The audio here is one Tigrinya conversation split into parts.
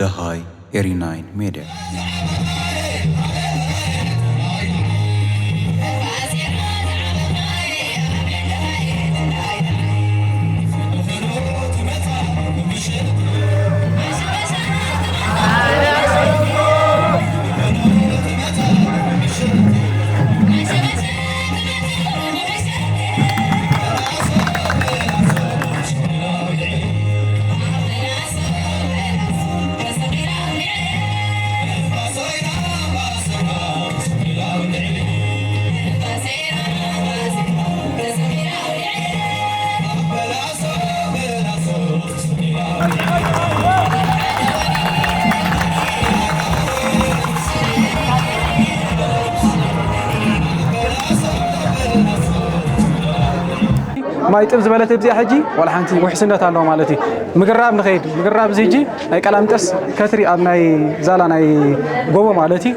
ደሃይ ኤሪ ናይን ሜድያ። ማይ ጥብ ዝበለት እዚኣ ሕጂ ዋላ ሓንቲ ውሕስነት ኣለዋ ማለት እዩ። ምግራብ ንኸይድ ምግራብ እዚ ሕጂ ናይ ቀላምጠስ ከትሪ ኣብ ናይ ዛላ ናይ ጎቦ ማለት እዩ።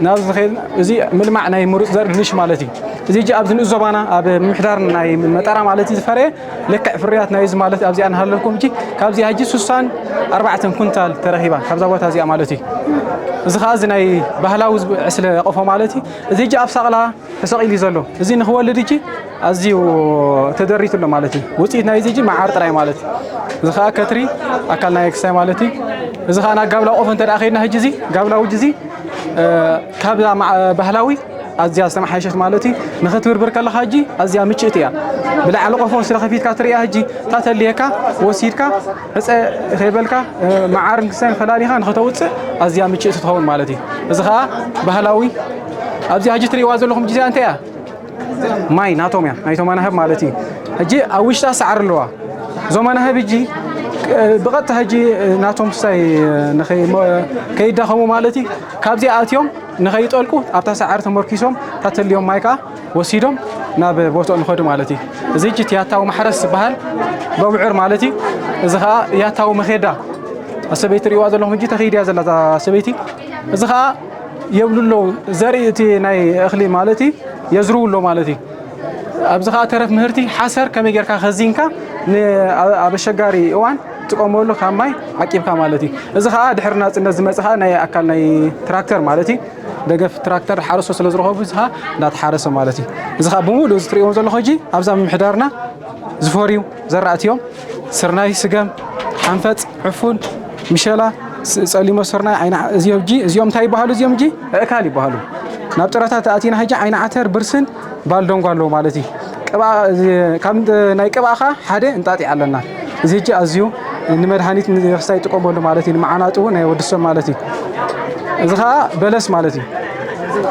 ናብዚ ዝኸይድ እዚ ምልማዕ ናይ ምሩፅ ዘርኢ ድንሽ ማለት እዩ። እዚ ሕጂ ኣብዚ ንኡስ ዞባና ኣብ ምምሕዳር ናይ መጠራ ማለት እዩ ዝፈረየ ልክዕ ፍርያት ናይ እዚ ማለት ኣብዚኣ ንሃለኩም ሕጂ ካብዚኣ ሕጂ ሱሳን ኣርባዕተን ኩንታል ተረኺባ ካብዛ ቦታ እዚኣ ማለት እዩ። እዚ ከዓ እዚ ናይ ባህላዊ ዝብ- ዕስለ ቆፎ ማለት እዩ። እዚ ሕጂ ኣብ ሳቕላ ተሰቒሉ እዩ ዘሎ። እዚ ንኽወልድ እጂ ኣዝዩ ተደሪቱ ኣሎ ማለት እዩ። ውፅኢት ናይዚ እጂ መዓር ጥራይ ማለት እዩ። እዚ ኸዓ ከትሪ ኣካል ናይ ክሳይ ማለት እዩ። እዚ ኸዓ ናብ ጋብላ ቆፎ እንተ ደኣ ከይድና ሕጂ እዚ ጋብላ ውጅ እዚ እ፣ ካብ ዛ መዓ- ባህላዊ ኣዝያ ዝተመሓየሸት ማለት እዩ። ንኽትብርብር ከለኻ ሕጂ ኣዝያ ምችእቲ እያ። ብላዕሊ ቆፎ ስለ ከፊትካ ትርእያ ሕጂ እታ ተልየካ ወሲድካ ዕፀ ከይበልካ እ፣ መዓርን ክሳይን ፈላሊኻ ንኽተውፅእ ኣዝያ ምችእቲ ትኸውን ማለት እዩ። እዚ ኸዓ ባህላዊ ኣብዚኣ ሕጂ ትርእይዋ ዘለኹም ግዜ እንታይ እያ? ማይ ናቶም እያ፣ ናይቶም ኣናህብ ማለት እዩ። ሕጂ ኣብ ውሽጣ ሳዕሪ ኣለዋ። እዞም ኣናህብ ሕጂ እ፣ ብቐጥታ ሕጂ እ፣ ናቶም ክሳይ እ፣ ንኸይ- ሞ- ከይዳኸሙ ማለት እዩ። ካብዚኣ ኣትዮም ንኸይጠልቁ ኣብታ ሳዕሪ ተመርኪሶም ታተልዮም ማይ ከዓ ወሲዶም ናብ ቦትኦም ይኸዱ ማለት እዩ። እዚ ሕጂ እቲ ያታዊ ማሕረስ ዝበሃል በብዑር ማለት እዩ። እዚ ከዓ ያታዊ መኼዳ ሰበይቲ ትርእይዋ ዘለኹም ሕጂ ተኸይድ እያ ዘላ እዛ ሰበይቲ። እዚ ከዓ የብሉ ኣለዉ ዘርኢ እቲ ናይ እኽሊ ማለት እዩ የዝርዉ ኣለዉ ማለት እዩ። ኣብዚ ከዓ ተረፍ ምህርቲ ሓሰር ከመይ ጌርካ ከዚንካ ን- ኣብ ኣሸጋሪ እዋን ትጥቀመሉ ካብ ማይ ዓቂብካ ማለት እዩ። እዚ ከዓ ድሕሪ ናፅነት ዝመፅእ ከዓ ናይ ኣካል ናይ ትራክተር ማለት እዩ። ደገፍ ትራክተር ሓረስቶ ስለ ዝረኸቡ እዚ ከዓ እንዳተሓረሰ ማለት እዩ። እዚ ከዓ ብምሉእ እዚ ትርእይዎም ዘለኹ ሕጂ ኣብዛ ምምሕዳርና ዝፈርዩ ዘራእቲ እዮም። ስርናይ፣ ስገም፣ ሓንፈፅ፣ ዕፉን፣ ምሸላ፣ ስ- ፀሊሞ ስርናይ፣ ዓይኒ ዓ- እዚኦም እጂ እዚኦም እንታይ ይበሃሉ? እዚኦም እጂ እእካል ይበሃሉ። ናብ ጥረታት ኣቲና ሕጂ ዓይኒ ዓተር፣ ብርስን፣ ባልዶንጓ ኣለዉ ማለት እዩ። ቅብኣ እዚ- ካብ ናይ ቅብኣ ኸዓ ሓደ እንጣጢዕ ኣለና። እዚ ሕጂ ኣዝዩ ንመድሃኒት ንክስታይ ይጥቀመሉ ማለት እዩ። ንመዓናጡ ናይ ወዲ ሰብ ማለት እዩ። እዚ ኸዓ በለስ ማለት እዩ።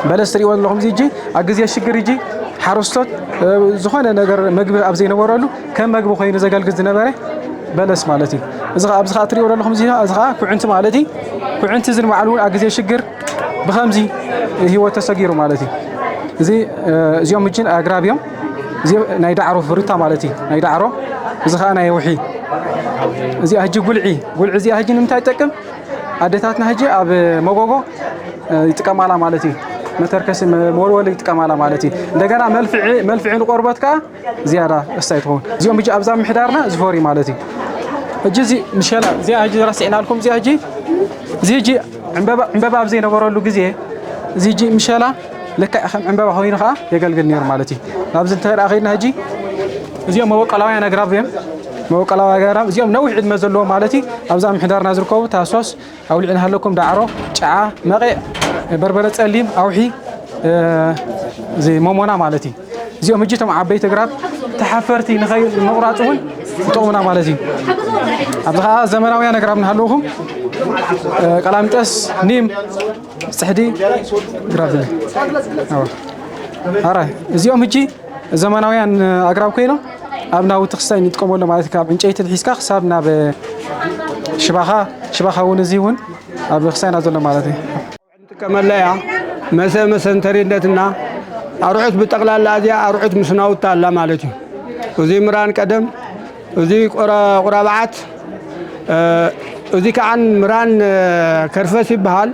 በለስ ትሪእዎ ዘለኹም እዚ ሕጂ ኣብ ግዜ ሽግር ሕጂ ሓረስቶት እ፣ ዝኾነ ነገር መግቢ ኣብ ዘይነበረሉ ከም መግቢ ኮይኑ ዘገልግል ዝነበረ በለስ ማለት እዩ። እዚ ኸዓ ኣብዚ ኸዓ ትሪእዎ ዘለኹም እዚ እዚ ኸዓ ኩዕንቲ ማለት እዩ። ኩዕንቲ እዚ ንባዕሉ እውን ኣብ ግዜ ሽግር ብኸምዚ ህይወት ተሰጊሩ ማለት እዩ። እዚ እ፣ እዚኦም ምጅን ኣግራብ እዮም። እዚ ናይ ዳዕሮ ፍሩታ ማለት እዩ። ናይ ዳዕሮ እዚ ኸዓ ናይ ውሒ። እዚኣ ሕጂ ጉልዒ ጉልዒ እዚኣ ሕጂ ንምንታይ ትጠቅም? ኣዴታትና ሕጂ ኣብ መጎጎ እ፣ ይጥቀማላ ማለት እዩ። መተርከሲ መ- መወልወሊ ይጥቀማላ ማለት እዩ። እንደገና መልፍዒ መልፍዒ ንቆርበት ከዓ ዝያዳ እስታይ ትኸውን። እዚኦም ሕጂ ኣብዛ ምሕዳርና ዝፈሪ ማለት እዩ። ሕጂ እዚ ምሸላ እዚኣ ሕጂ ረሲዕናልኩም እዚኣ ሕጂ እዚ ሕጂ ዕምበባ ዕምበባ ኣብ ዘይነበረሉ ግዜ እዚ ሕጂ ምሸላ ልክዕ ከም ዕምበባ ኮይኑ ከዓ የገልግል ነይሩ ማለት እዩ። ናብዚ እንተ ደኣ ከይድና ሕጂ እዚኦም መበቆላውያን ኣግራብ እዮም። መበቆላዊ ኣግራብ እዚኦም ነዊሕ ዕድመ ዘለዎም ማለት እዩ። ኣብዛ ምሕዳርና ዝርከቡ ታሶስ ኣውሊዕ እናሃለኩም ዳዕሮ፣ ጨዓ፣ መቒዕ፣ በርበረ ጸሊም፣ ኣውሒ፣ እ፣ እዚ መሞና ማለት እዩ። እዚኦም ሕጂ እቶም ዓበይቲ ኣግራብ ተሓፈርቲ ንኸይ ምቑራፅ እውን ይጠቕሙና ማለት እዩ። ኣብዚ ኸዓ ዘመናውያን ኣግራብ እናሃለውኹም እ፣ ቀላምጠስ፣ ኒም፣ ፅሕዲ፣ ግራብል። ኣዎ። ኣረ እዚኦም ሕጂ ዘመናውያን ኣግራብ ኮይኖም ኣብ ናውቲ ክስታይ ንጥቀመሉ ማለት እዩ። ካብ ዕንጨይቲ ሒዝካ ክሳብ ናብ ሽባኻ ሽባኻ እውን እዚ እውን ኣብ ክስታይና ዘሎ ማለት እዩ። ንጥቀመላ እያ። መሰ መሰንተሪነትና ኣርዑት ብጠቕላላ እዚኣ ኣርዑት ምስ ናውታ ኣላ ማለት እዩ። እዚ ምራን ቀደም እዚ ቁራ- ቁራብዓት እ፣ እዚ ከዓን ምራን እ፣ ከርፈስ ይበሃል።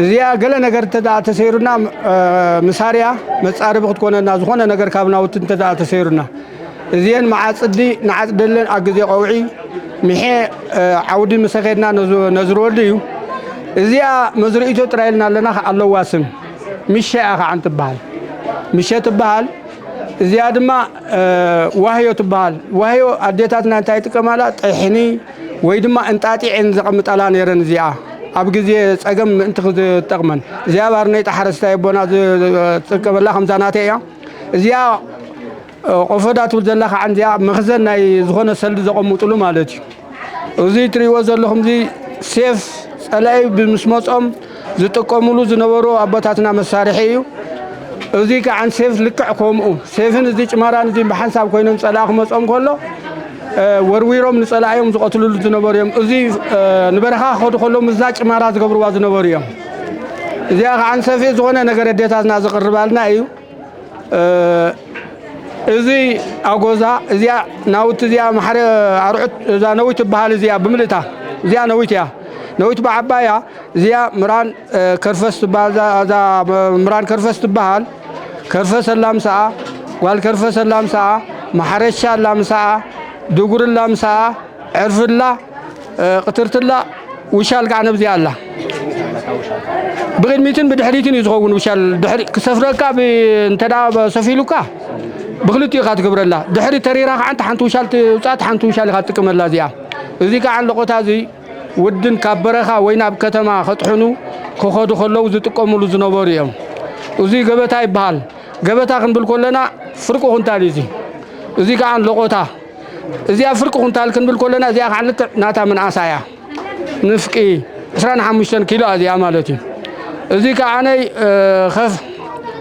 እዚኣ ገለ ነገር እንተ ደኣ ተሰይሩና፣ እ፣ ምሳርያ መጻረቢ ክትኮነና፣ ዝኾነ ነገር ካብ ናውቲ እንተ ደኣ ተሰይሩና፣ እዚአን መዓጽዲ ንዓጽደለን ኣብ ግዜ ቀውዒ፣ ምሔ፣ እ፣ ዓውዲ ምሰ ኸድና ነዝ-፣ ነዝርወሉ እዩ። እዚኣ መዝርኢቶ ጥራይ ኢልና ኣለና፣ ኣለዋ ስም። ምሸ እያ ኸዓ እንትበሃል። ምሸ ትበሃል። እዚኣ ድማ፣ እ፣ ዋህዮ ትበሃል። ዋህዮ ኣዴታትና እንታይ ይጥቀማላ? ጥሕኒ ወይ ድማ እንጣጢዕ እየን ዘቐምጣላ ነይረን። እዚኣ ኣብ ግዜ ጸገም ምእንቲ ክትጠቕመን። እዚኣ ባርኔጣ ሓረስታይ ኣቦና ዝጥቀመላ ከምዛ ናተይ እያ። እዚኣ፣ እ፣ ቆፎዳ ትብል ዘላ ከዓ እዚኣ መኽዘን ናይ ዝኾነ ሰልዲ ዘቐምጡሉ ማለት እዩ። እዚ ትርእይዎ ዘለኹም እዚ ሴፍ ጸላኢ ብምስ መጾም ዝጥቀሙሉ ዝነበሩ ኣቦታትና መሳርሒ እዩ። እዚ ከዓ ሴፍ ልክዕ ከምኡ። ሴፍን እዚ ጭማራን እዚ ብሓንሳብ ኮይኖም ጸላኢ ክመጾም ከሎ፣ እ፣ ወርዊሮም ንጸላኢዮም ዝቐትሉሉ ዝነበሩ እዮም። እዚ፣ እ፣ ንበረኻ ክኸዱ ከለዉ ምስዛ ጭማራ ዝገብርዋ ዝነበሩ እዮም። እዚኣ ከዓ ንሰፍኢ ዝኾነ ነገር ኣዴታትና ዝቕርባልና እዩ። እ፣ እዚ ኣጎዛ፣ እዚኣ ናውቲ፣ እዚኣ ማሕረ ኣርዑት፣ እዛ ነዊት ትበሃል፣ እዚኣ ብምልእታ፣ እዚኣ ነዊት እያ። ነዊት ብዓባያ፣ እዚኣ ምራን፣ እ፣ ከርፈስ ትበሃል፣ እዛ፣ እዛ ምራን ከርፈስ ትበሃል። ከርፈስ ኣላ ምሳኣ፣ ጓል ከርፈስ ኣላ ምሳኣ፣ ማሕረሻ ኣላ ምሳኣ፣ ድጉሪ ኣላ ምሳኣ፣ ዕርፍላ፣ እ፣ ቅትርትላ፣ ውሻል ከዓ ነብዚኣ ኣላ። ብቕድሚትን ብድሕሪትን እዩ ዝኸውን ውሻል። ድሕሪ ክሰፍረካ ብ-፣ እንተ ደኣ ሰፊሉካ ብክልቲኡ ኢኻ ትገብረላ። ድሕሪ ተሪራ ከዓ እንተ ሓንቲ ውሻል ትውፅኣ፣ ሓንቲ ውሻል ኢኻ ትጥቀመላ እዚኣ። እዚ ከዓ ለቖታ እዚ ውድን ካብ በረኻ ወይ ናብ ከተማ ከጥሕኑ ክኸዱ ከለዉ ዝጥቀሙሉ ዝነበሩ እዮም። እዚ ገበታ ይበሃል። ገበታ ክንብል ከለና ፍርቂ ኩንታል እዩ እዚ። እዚ ከዓ ለቖታ። እዚኣ ፍርቂ ኩንታል ክንብል ከለና፣ እዚኣ ከዓ ልክዕ ናታ ምንኣሳ እያ። ንፍቂ ዕስራን ሓሙሽተን ኪሎ እያ እዚኣ ማለት እዩ። እዚ ከዓ ነይ፣ እ፣ ኸፍ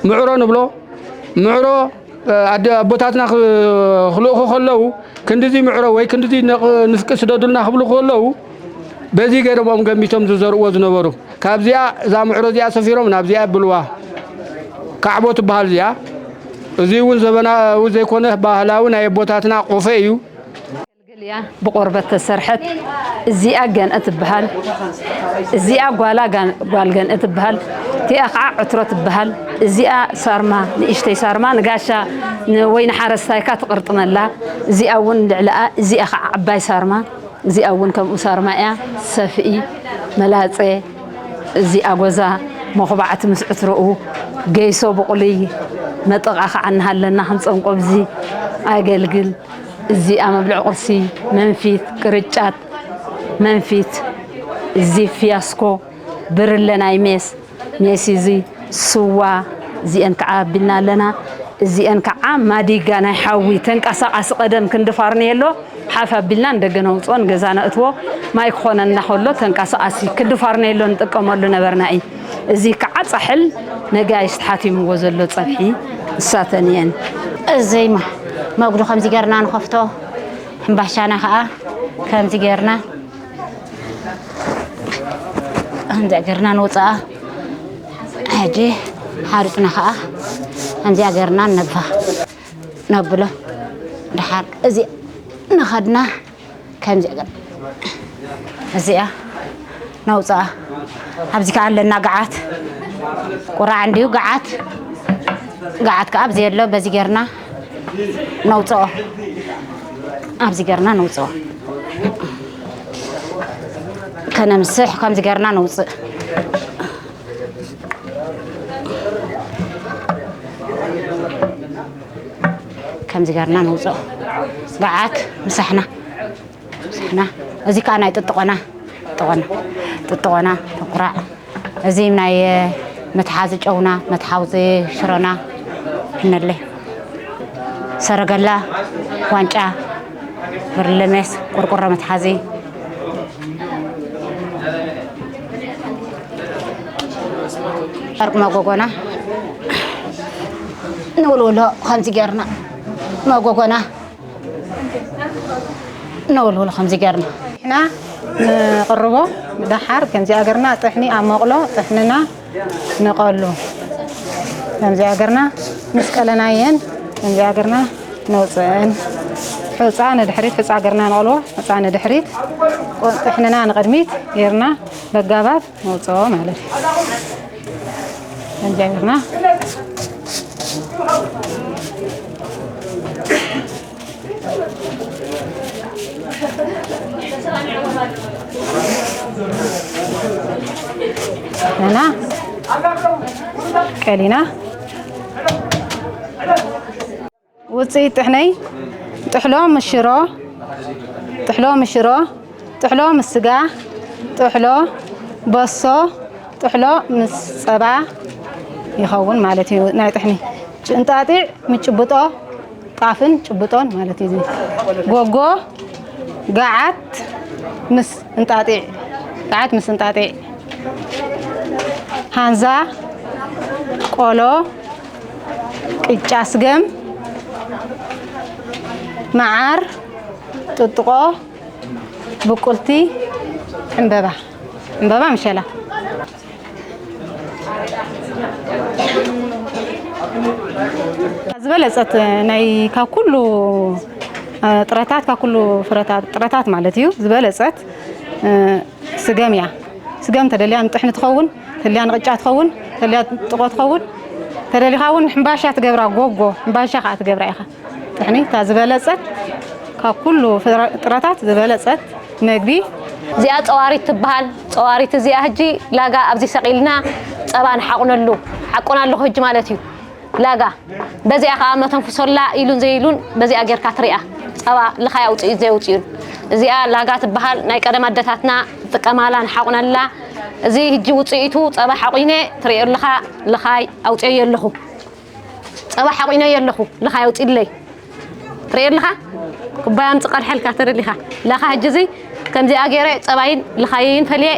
ምዕሮ ንብሎ። ምዕሮ፣ እ፣ ኣደ-፣ ኣቦታትና ክ-፣ ክልእኹ ከለዉ፣ ክንድዚ ምዕሮ ወይ ክንድዚ ነቕ-፣ ንፍቂ ስደዱልና ክብሉ ከለዉ፣ በዚ ገይሮም እዮም ገሚቶም ዝዘርእዎ ዝነበሩ። ካብዚኣ፣ እዛ ምዕሮ እዚኣ ሰፊሮም ናብዚኣ የብልዋ። ካዕቦ ትበሃል እዚኣ። እዚ እውን ዘበናዊ ዘይኮነ ባህላዊ ናይ ኣቦታትና ቆፎ እዩ። ገልያ ብቆርበት ተሰርሐት። እዚኣ ገንኢ ትበሃል። እዚኣ ጓላ ጋን-፣ ጓል ገንኢ ትበሃል። እቲኣ ከዓ ዕትሮ ትበሃል። እዚኣ ሳርማ፣ ንእሽተይ ሳርማ ንጋሻ ን-፣ ወይ ንሓረስታይካ ትቕርጥመላ። እዚኣ እውን ልዕሊኣ፣ እዚኣ ከዓ ዓባይ ሳርማ። እዚኣ እውን ከምኡ ሳርማ እያ። ሰፍኢ፣ መላጸ፣ እዚ ኣጎዛ፣ መኹባዕቲ ምስ ዕትሮኡ፣ ገይሶ፣ ብቑልይ፣ መጠቓ ከዓ እናሃለና ክንጸንቆ ኣብዚ ኣገልግል። እዚኣ መብልዒ ቁርሲ፣ መንፊት፣ ቅርጫት፣ መንፊት፣ እዚ ፊያስኮ፣ ብርለ ናይ ሜስ፣ ሜስ እዚ፣ ስዋ፣ እዚአን ከዓ ኣቢልና ኣለና። እዚአን ከዓ ማዲጋ ናይ ሓዊ ተንቀሳቓሲ፣ ቀደም ክንዲ ፋርኔሎ ሓፍ ኣቢልና ንደገ ነውፅኦ፣ ንገዛ ነእትዎ። ማይ ክኾነና ከሎ ተንቀሳቓሲ ክንዲ ፋርኔሎ ንጥቀመሉ ነበርና እዩ። እዚ ከዓ ፃሕል ነጋይሽ ተሓቲምዎ ዘሎ ፀብሒ እሳተን እየን። እዚ ማ-፣ መጉዶ ከምዚ ገርና ንኸፍቶ፣ ሕምባሻና ከዓ ከምዚ ገርና፣ ከምዚኣ ገርና ንውፅኣ። ሕጂ ሓሪፅና ከዓ ከምዚኣ ገርና ነብፋ፣ ነብሎ። ደሓር እዚ ንኸድና ከምዚኣ ገር-፣ እዚኣ ነውፅኣ። ኣብዚ ከዓ ኣለና ገዓት፣ ቁራዕ እንድዩ ገዓት። ገዓት ከዓ ኣብዚ ኣሎ፣ በዚ ገርና ነውፅኦ። ኣብዚ ገርና ነውፅኦ። ከነምስሕ ከምዚ ገርና ነውፅእ። ከምዚ ገርና ነውፅኦ። ገዓት ምሳሕና፣ ምሳሕና። እዚ ከዓ ናይ ጥጥቆና፣ ጥጥቆና፣ ጥጥቆና፣ ተኩራዕ። እዚ ናይ መትሓዚ ጨውና፣ መትሓዚ ሽሮና፣ ሕነለ፣ ሰረገላ፣ ዋንጫ፣ ብርለ ሜስ፣ ቆርቆሮ መትሓዚ፣ ጨርቂ መጎጎና፣ ንውልውሎ ከምዚ ጌርና መጎጎና፣ ንውልውሎ ከምዚ ጌርና። ንሕና ንቕርቦ። ደሓር ከምዚኣ ገርና ጥሕኒ ኣብ መቕሎ ጥሕንና ንቐሉ። ከምዚኣ ገርና ምስ ቀለናየን ከምዚኣ ገርና ነውፅአን። ሑፃ ንድሕሪት፣ ሑፃ ገርና ንቐልዎ፣ ሑፃ ንድሕሪት፣ ጥሕንና ንቕድሚት ጌርና በጋባብ ነውፅኦ ማለት እዩ። ጀሚርና። ና ቀሊና። ውፅኢት ጥሕነይ፣ ጥሕሎ ምስ ሽሮ፣ ጥሕሎ ምስ ሽሮ፣ ጥሕሎ ምስ ስጋ፣ ጥሕሎ፣ በሶ፣ ጥሕሎ ምስ ፀባ ይኸውን ማለት እዩ። ናይ ጥሕኒ እንጣጢዕ ምስ ጭብጦ፣ ጣፍን ጭብጦን ማለት እዩ። ጎጎ፣ ገዓት ምስ እንጣጢዕ፣ ገዓት ምስ እንጣጢዕ፣ ሃንዛ፣ ቆሎ፣ ቅጫ ስገም፣ መዓር፣ ጥጥቆ፣ ብቁልቲ፣ ዕምበባ፣ ዕምበባ ምሸላ። ዝበለጸት ናይ ካብ ኩሉ፣ እ፣ ጥረታት፣ ካብ ኩሉ ፍረታት፣ ጥረታት ማለት እዩ። ዝበለጸት፣ እ፣ ስገም እያ። ስገም ተደልያ ንጥሕኒ ትኸውን፣ ተደልያ ንቅጫ ትኸውን፣ ተደልያ ጥቆ ትኸውን፣ ተደሊኻ እውን ሕምባሻ ትገብራ፣ ጎጎ ሕምባሻ ከዓ ትገብራ ኢኻ። ጥሕኒ እታ ዝበለጸት፣ ካብ ኩሉ ፍረ-፣ ጥረታት ዝበለጸት መግቢ። እዚኣ ጸዋሪት ትበሃል። ጸዋሪት እዚኣ ሕጂ ላጋ ኣብዚ ሰቒልና ጸባ ንሓቑነሉ፣ ሓቁና ኣለኹ ሕጂ ማለት እዩ። ላጋ በዚኣ ከዓ መተንፍሶላ ኢሉን ዘይሉን በዚኣ ጌርካ ትሪኣ። ጸባ ልኻይ ኣውፅኡ ዘየውፅኡን። እዚኣ ላጋ ትበሃል። ናይ ቀደም ኣደታትና ዝጥቀማላ ንሓቑነላ። እዚ ሕጂ ውፅኢቱ ጸባ ሓቑነ ትሪኦ ኣለኻ። ልኻይ ኣውፅኦ ኣለኹ። ጸባ ሓቑነ ኣለኹ። ልኻይ ኣውፅለይ። ትሪኦ ኣለኻ? ኩባያ ኣምጽእ ቀድሐልካ ተደሊኻ። ላኻ ሕጂ እዚ ከምዚኣ ገይረ ጸባይን ልኻየይን ፈልየ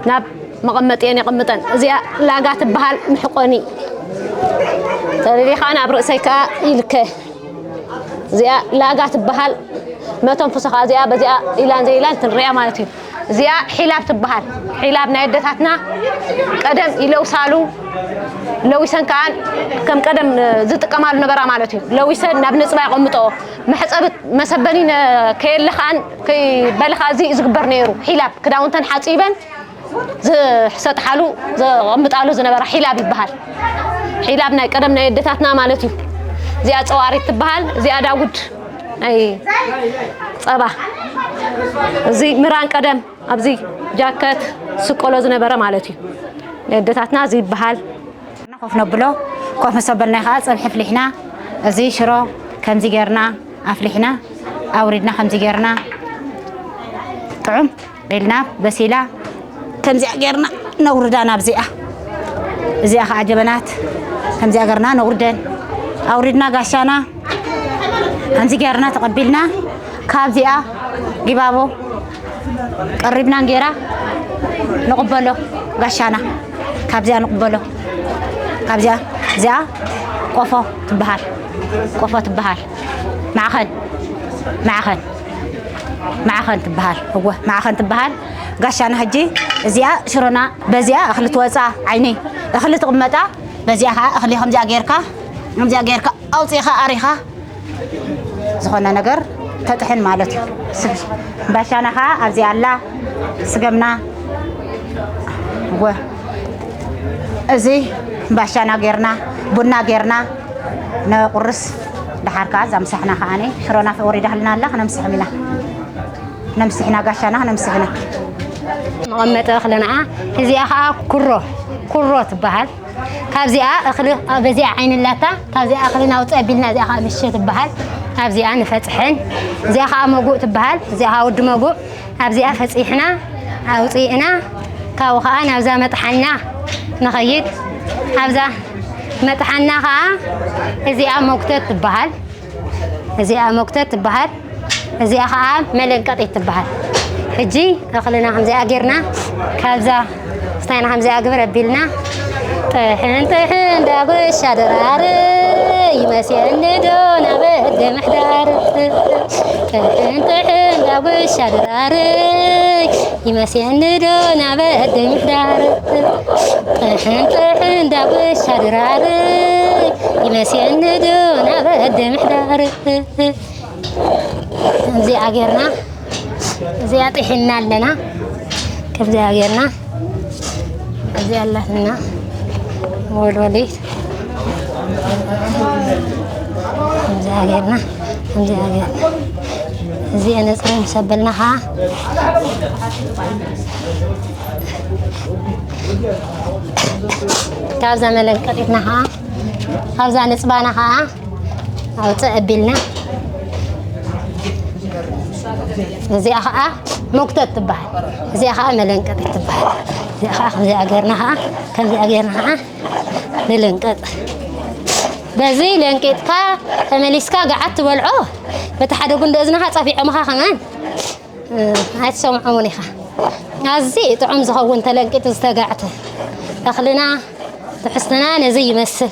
ናብ መቐመጢየን የቐምጠን። እዚኣ ላጋ ትበሃል፣ መሕቆኒ። ተደሊኻ ናብ ርእሰይ ከኣ ይልከ። እዚኣ ላጋ ትበሃል፣ መተንፍሶ ከኣ እዚኣ በዚኣ ኢላን ዘይላን ትንሪኣ ማለት እዩ። እዚኣ ሒላብ ትበሃል። ሒላብ ናይ ኣደታትና ቀደም ይለውሳሉ፣ ለዊሰን ከኣ ከም ቀደም ዝጥቀማሉ ነበራ ማለት እዩ። ለዊሰን ናብ ነጽባ የቐምጥኦ። መሕጸቢ መሰበኒ ነ-፣ ከየለ ከኣ ከይበለ ከኣ እዚ እዩ ዝግበር ነይሩ። ሒላብ ክዳውንተን ሓጺበን ዝሕሰጥሓሉ ዘቐምጣሉ ዝነበራ ሒላብ ይበሃል። ሒላብ ናይ ቀደም ናይ ኣደታትና ማለት እዩ። እዚኣ ጸዋሪት ትበሃል፣ እዚኣ ዳጉድ ናይ ጸባ። እዚ ምራን ቀደም ኣብዚ ጃከት ስቆሎ ዝነበረ ማለት እዩ። ናይ ኣደታትና እዚ ይበሃል። ኮፍ ነብሎ፣ ኮፍ ምስ ኣበልና ከዓ ፀብሒ ኣፍሊሕና፣ እዚ ሽሮ ከምዚ ጌርና ኣፍሊሕና ኣውሪድና፣ ከምዚ ጌርና ጥዑም ኢልና በሲላ፣ ከምዚኣ ጌርና ነውርዳ ናብዚኣ። እዚኣ ከዓ ጀበናት ከምዚኣ ጌርና ነውርደን፣ ኣውሪድና ጋሻና ከምዚ ጌርና ተቐቢልና፣ ካብዚኣ ጊባቦ ቀሪብና እንጌራ ንቕበሎ፣ ጋሻና ካብዚኣ ንቕበሎ። ካብዚኣ፣ እዚኣ ቆፎ ትበሃል፣ ቆፎ ትበሃል። ማዕኸን፣ ማዕኸን፣ ማዕኸን ትበሃል። እወ፣ ማዕኸን ትበሃል። ጋሻና ሕጂ እዚኣ ሽሮና በዚኣ እኽሊ ትወፃ፣ ዓይኒ እኽሊ ትቕመጣ፣ በዚኣ ኸዓ እኽሊ ከምዚኣ ጌርካ፣ ከምዚኣ ጌርካ ኣውፂእኻ ኣሪኻ ዝኾነ ነገር ተጥሕን ማለት እዩ። ስብ-፣ ባሻና ኸዓ ኣብዚ ኣላ፣ ስገምና፣ ወ-፣ እዚ ባሻና ጌርና፣ ቡና ጌርና፣ ነቁርስ። ደሓር ከኣ እዛ ምሳሕና ከዓኒ ሽሮና ወሪዳልና ኣላ፣ ክነምስሕም ኢና። ነምስሕና፣ ጋሻና ክነምስሕና። መቐመጢ እኽልንዓ፣ እዚኣ ኸዓ ኩሮ፣ ኩሮ ትበሃል። ካብዚኣ እኽሊ፣ በዚኣ ዓይኒ ኣላታ፣ ካብዚኣ እኽሊ ናውፅእ ኣቢልና፣ እዚኣ ኸዓ ምሸ ትበሃል። ኣብዚኣ ንፈፅሕን፣ እዚኣ ኸዓ መጉእ ትበሃል። እዚኣ ኸዓ ወዲ መጉእ። ኣብዚኣ ፈፂሕና፣ ኣውፂእና፣ ካብኡ ኸዓ ናብዛ መጥሓና ንኸይድ። ኣብዛ መጥሓና ኸዓ እዚኣ መጉተት ትበሃል። እዚኣ መጉተት ትበሃል። እዚኣ ኸዓ መለንቀጢት ትበሃል። ሕጂ እኽልና ከምዚኣ ጌርና፣ ካብዛ ስታይና ከምዚኣ ግብር ኣቢልና፣ ጥሕን ጥሕን ዳጉሻ ድራር፣ ይመስየኒ ዶ ናብ ኣደ ምሕዳር? ጥሕን ጥሕን ዳጉሻ ድራር፣ ይመስየኒ ዶ ናብ ኣደ ምሕዳር? ጥሕን ጥሕን ዳጉሻ ድራር፣ ይመስየኒ ዶ ናብ ኣደ ምሕዳር? ከምዚኣ ጌርና፣ እዚኣ ጥሒና ኣለና። ከምዚኣ ጌርና፣ እዚኣ ኣላትና። ወልወሊት ከምዚኣ ጌርና፣ ከምዚኣ ጌርና፣ እዚአ ነፅሪ ምስ ኣበልና ኸዓ፣ ካብዛ መለንቀጢትና ኸዓ፣ ካብዛ ንፅባና ኸዓ ኣውፅእ ኣቢልና፣ እዚኣ ኸዓ መጉተት ትበሃል፣ እዚኣ ኸዓ መለንቀጢት ትበሃል። እዚኣ ኸዓ ከምዚኣ ጌርና ኸዓ፣ ከምዚኣ ጌርና ኸዓ ንልንቀጥ። በዚ ለንቂጥካ ተመሊስካ ገዓት ትበልዖ። በቲ ሓደ ጉንዲ እዝንኻ ጸፊዖምኻ ከማን፣ እ፣ ኣይትሰምዖምን ኢኻ። ኣዝዩ ጥዑም ዝኸውን ተለንቂጡ ዝተጋዕተ እኽልና ትሕዝትና ነዚ ይመስል።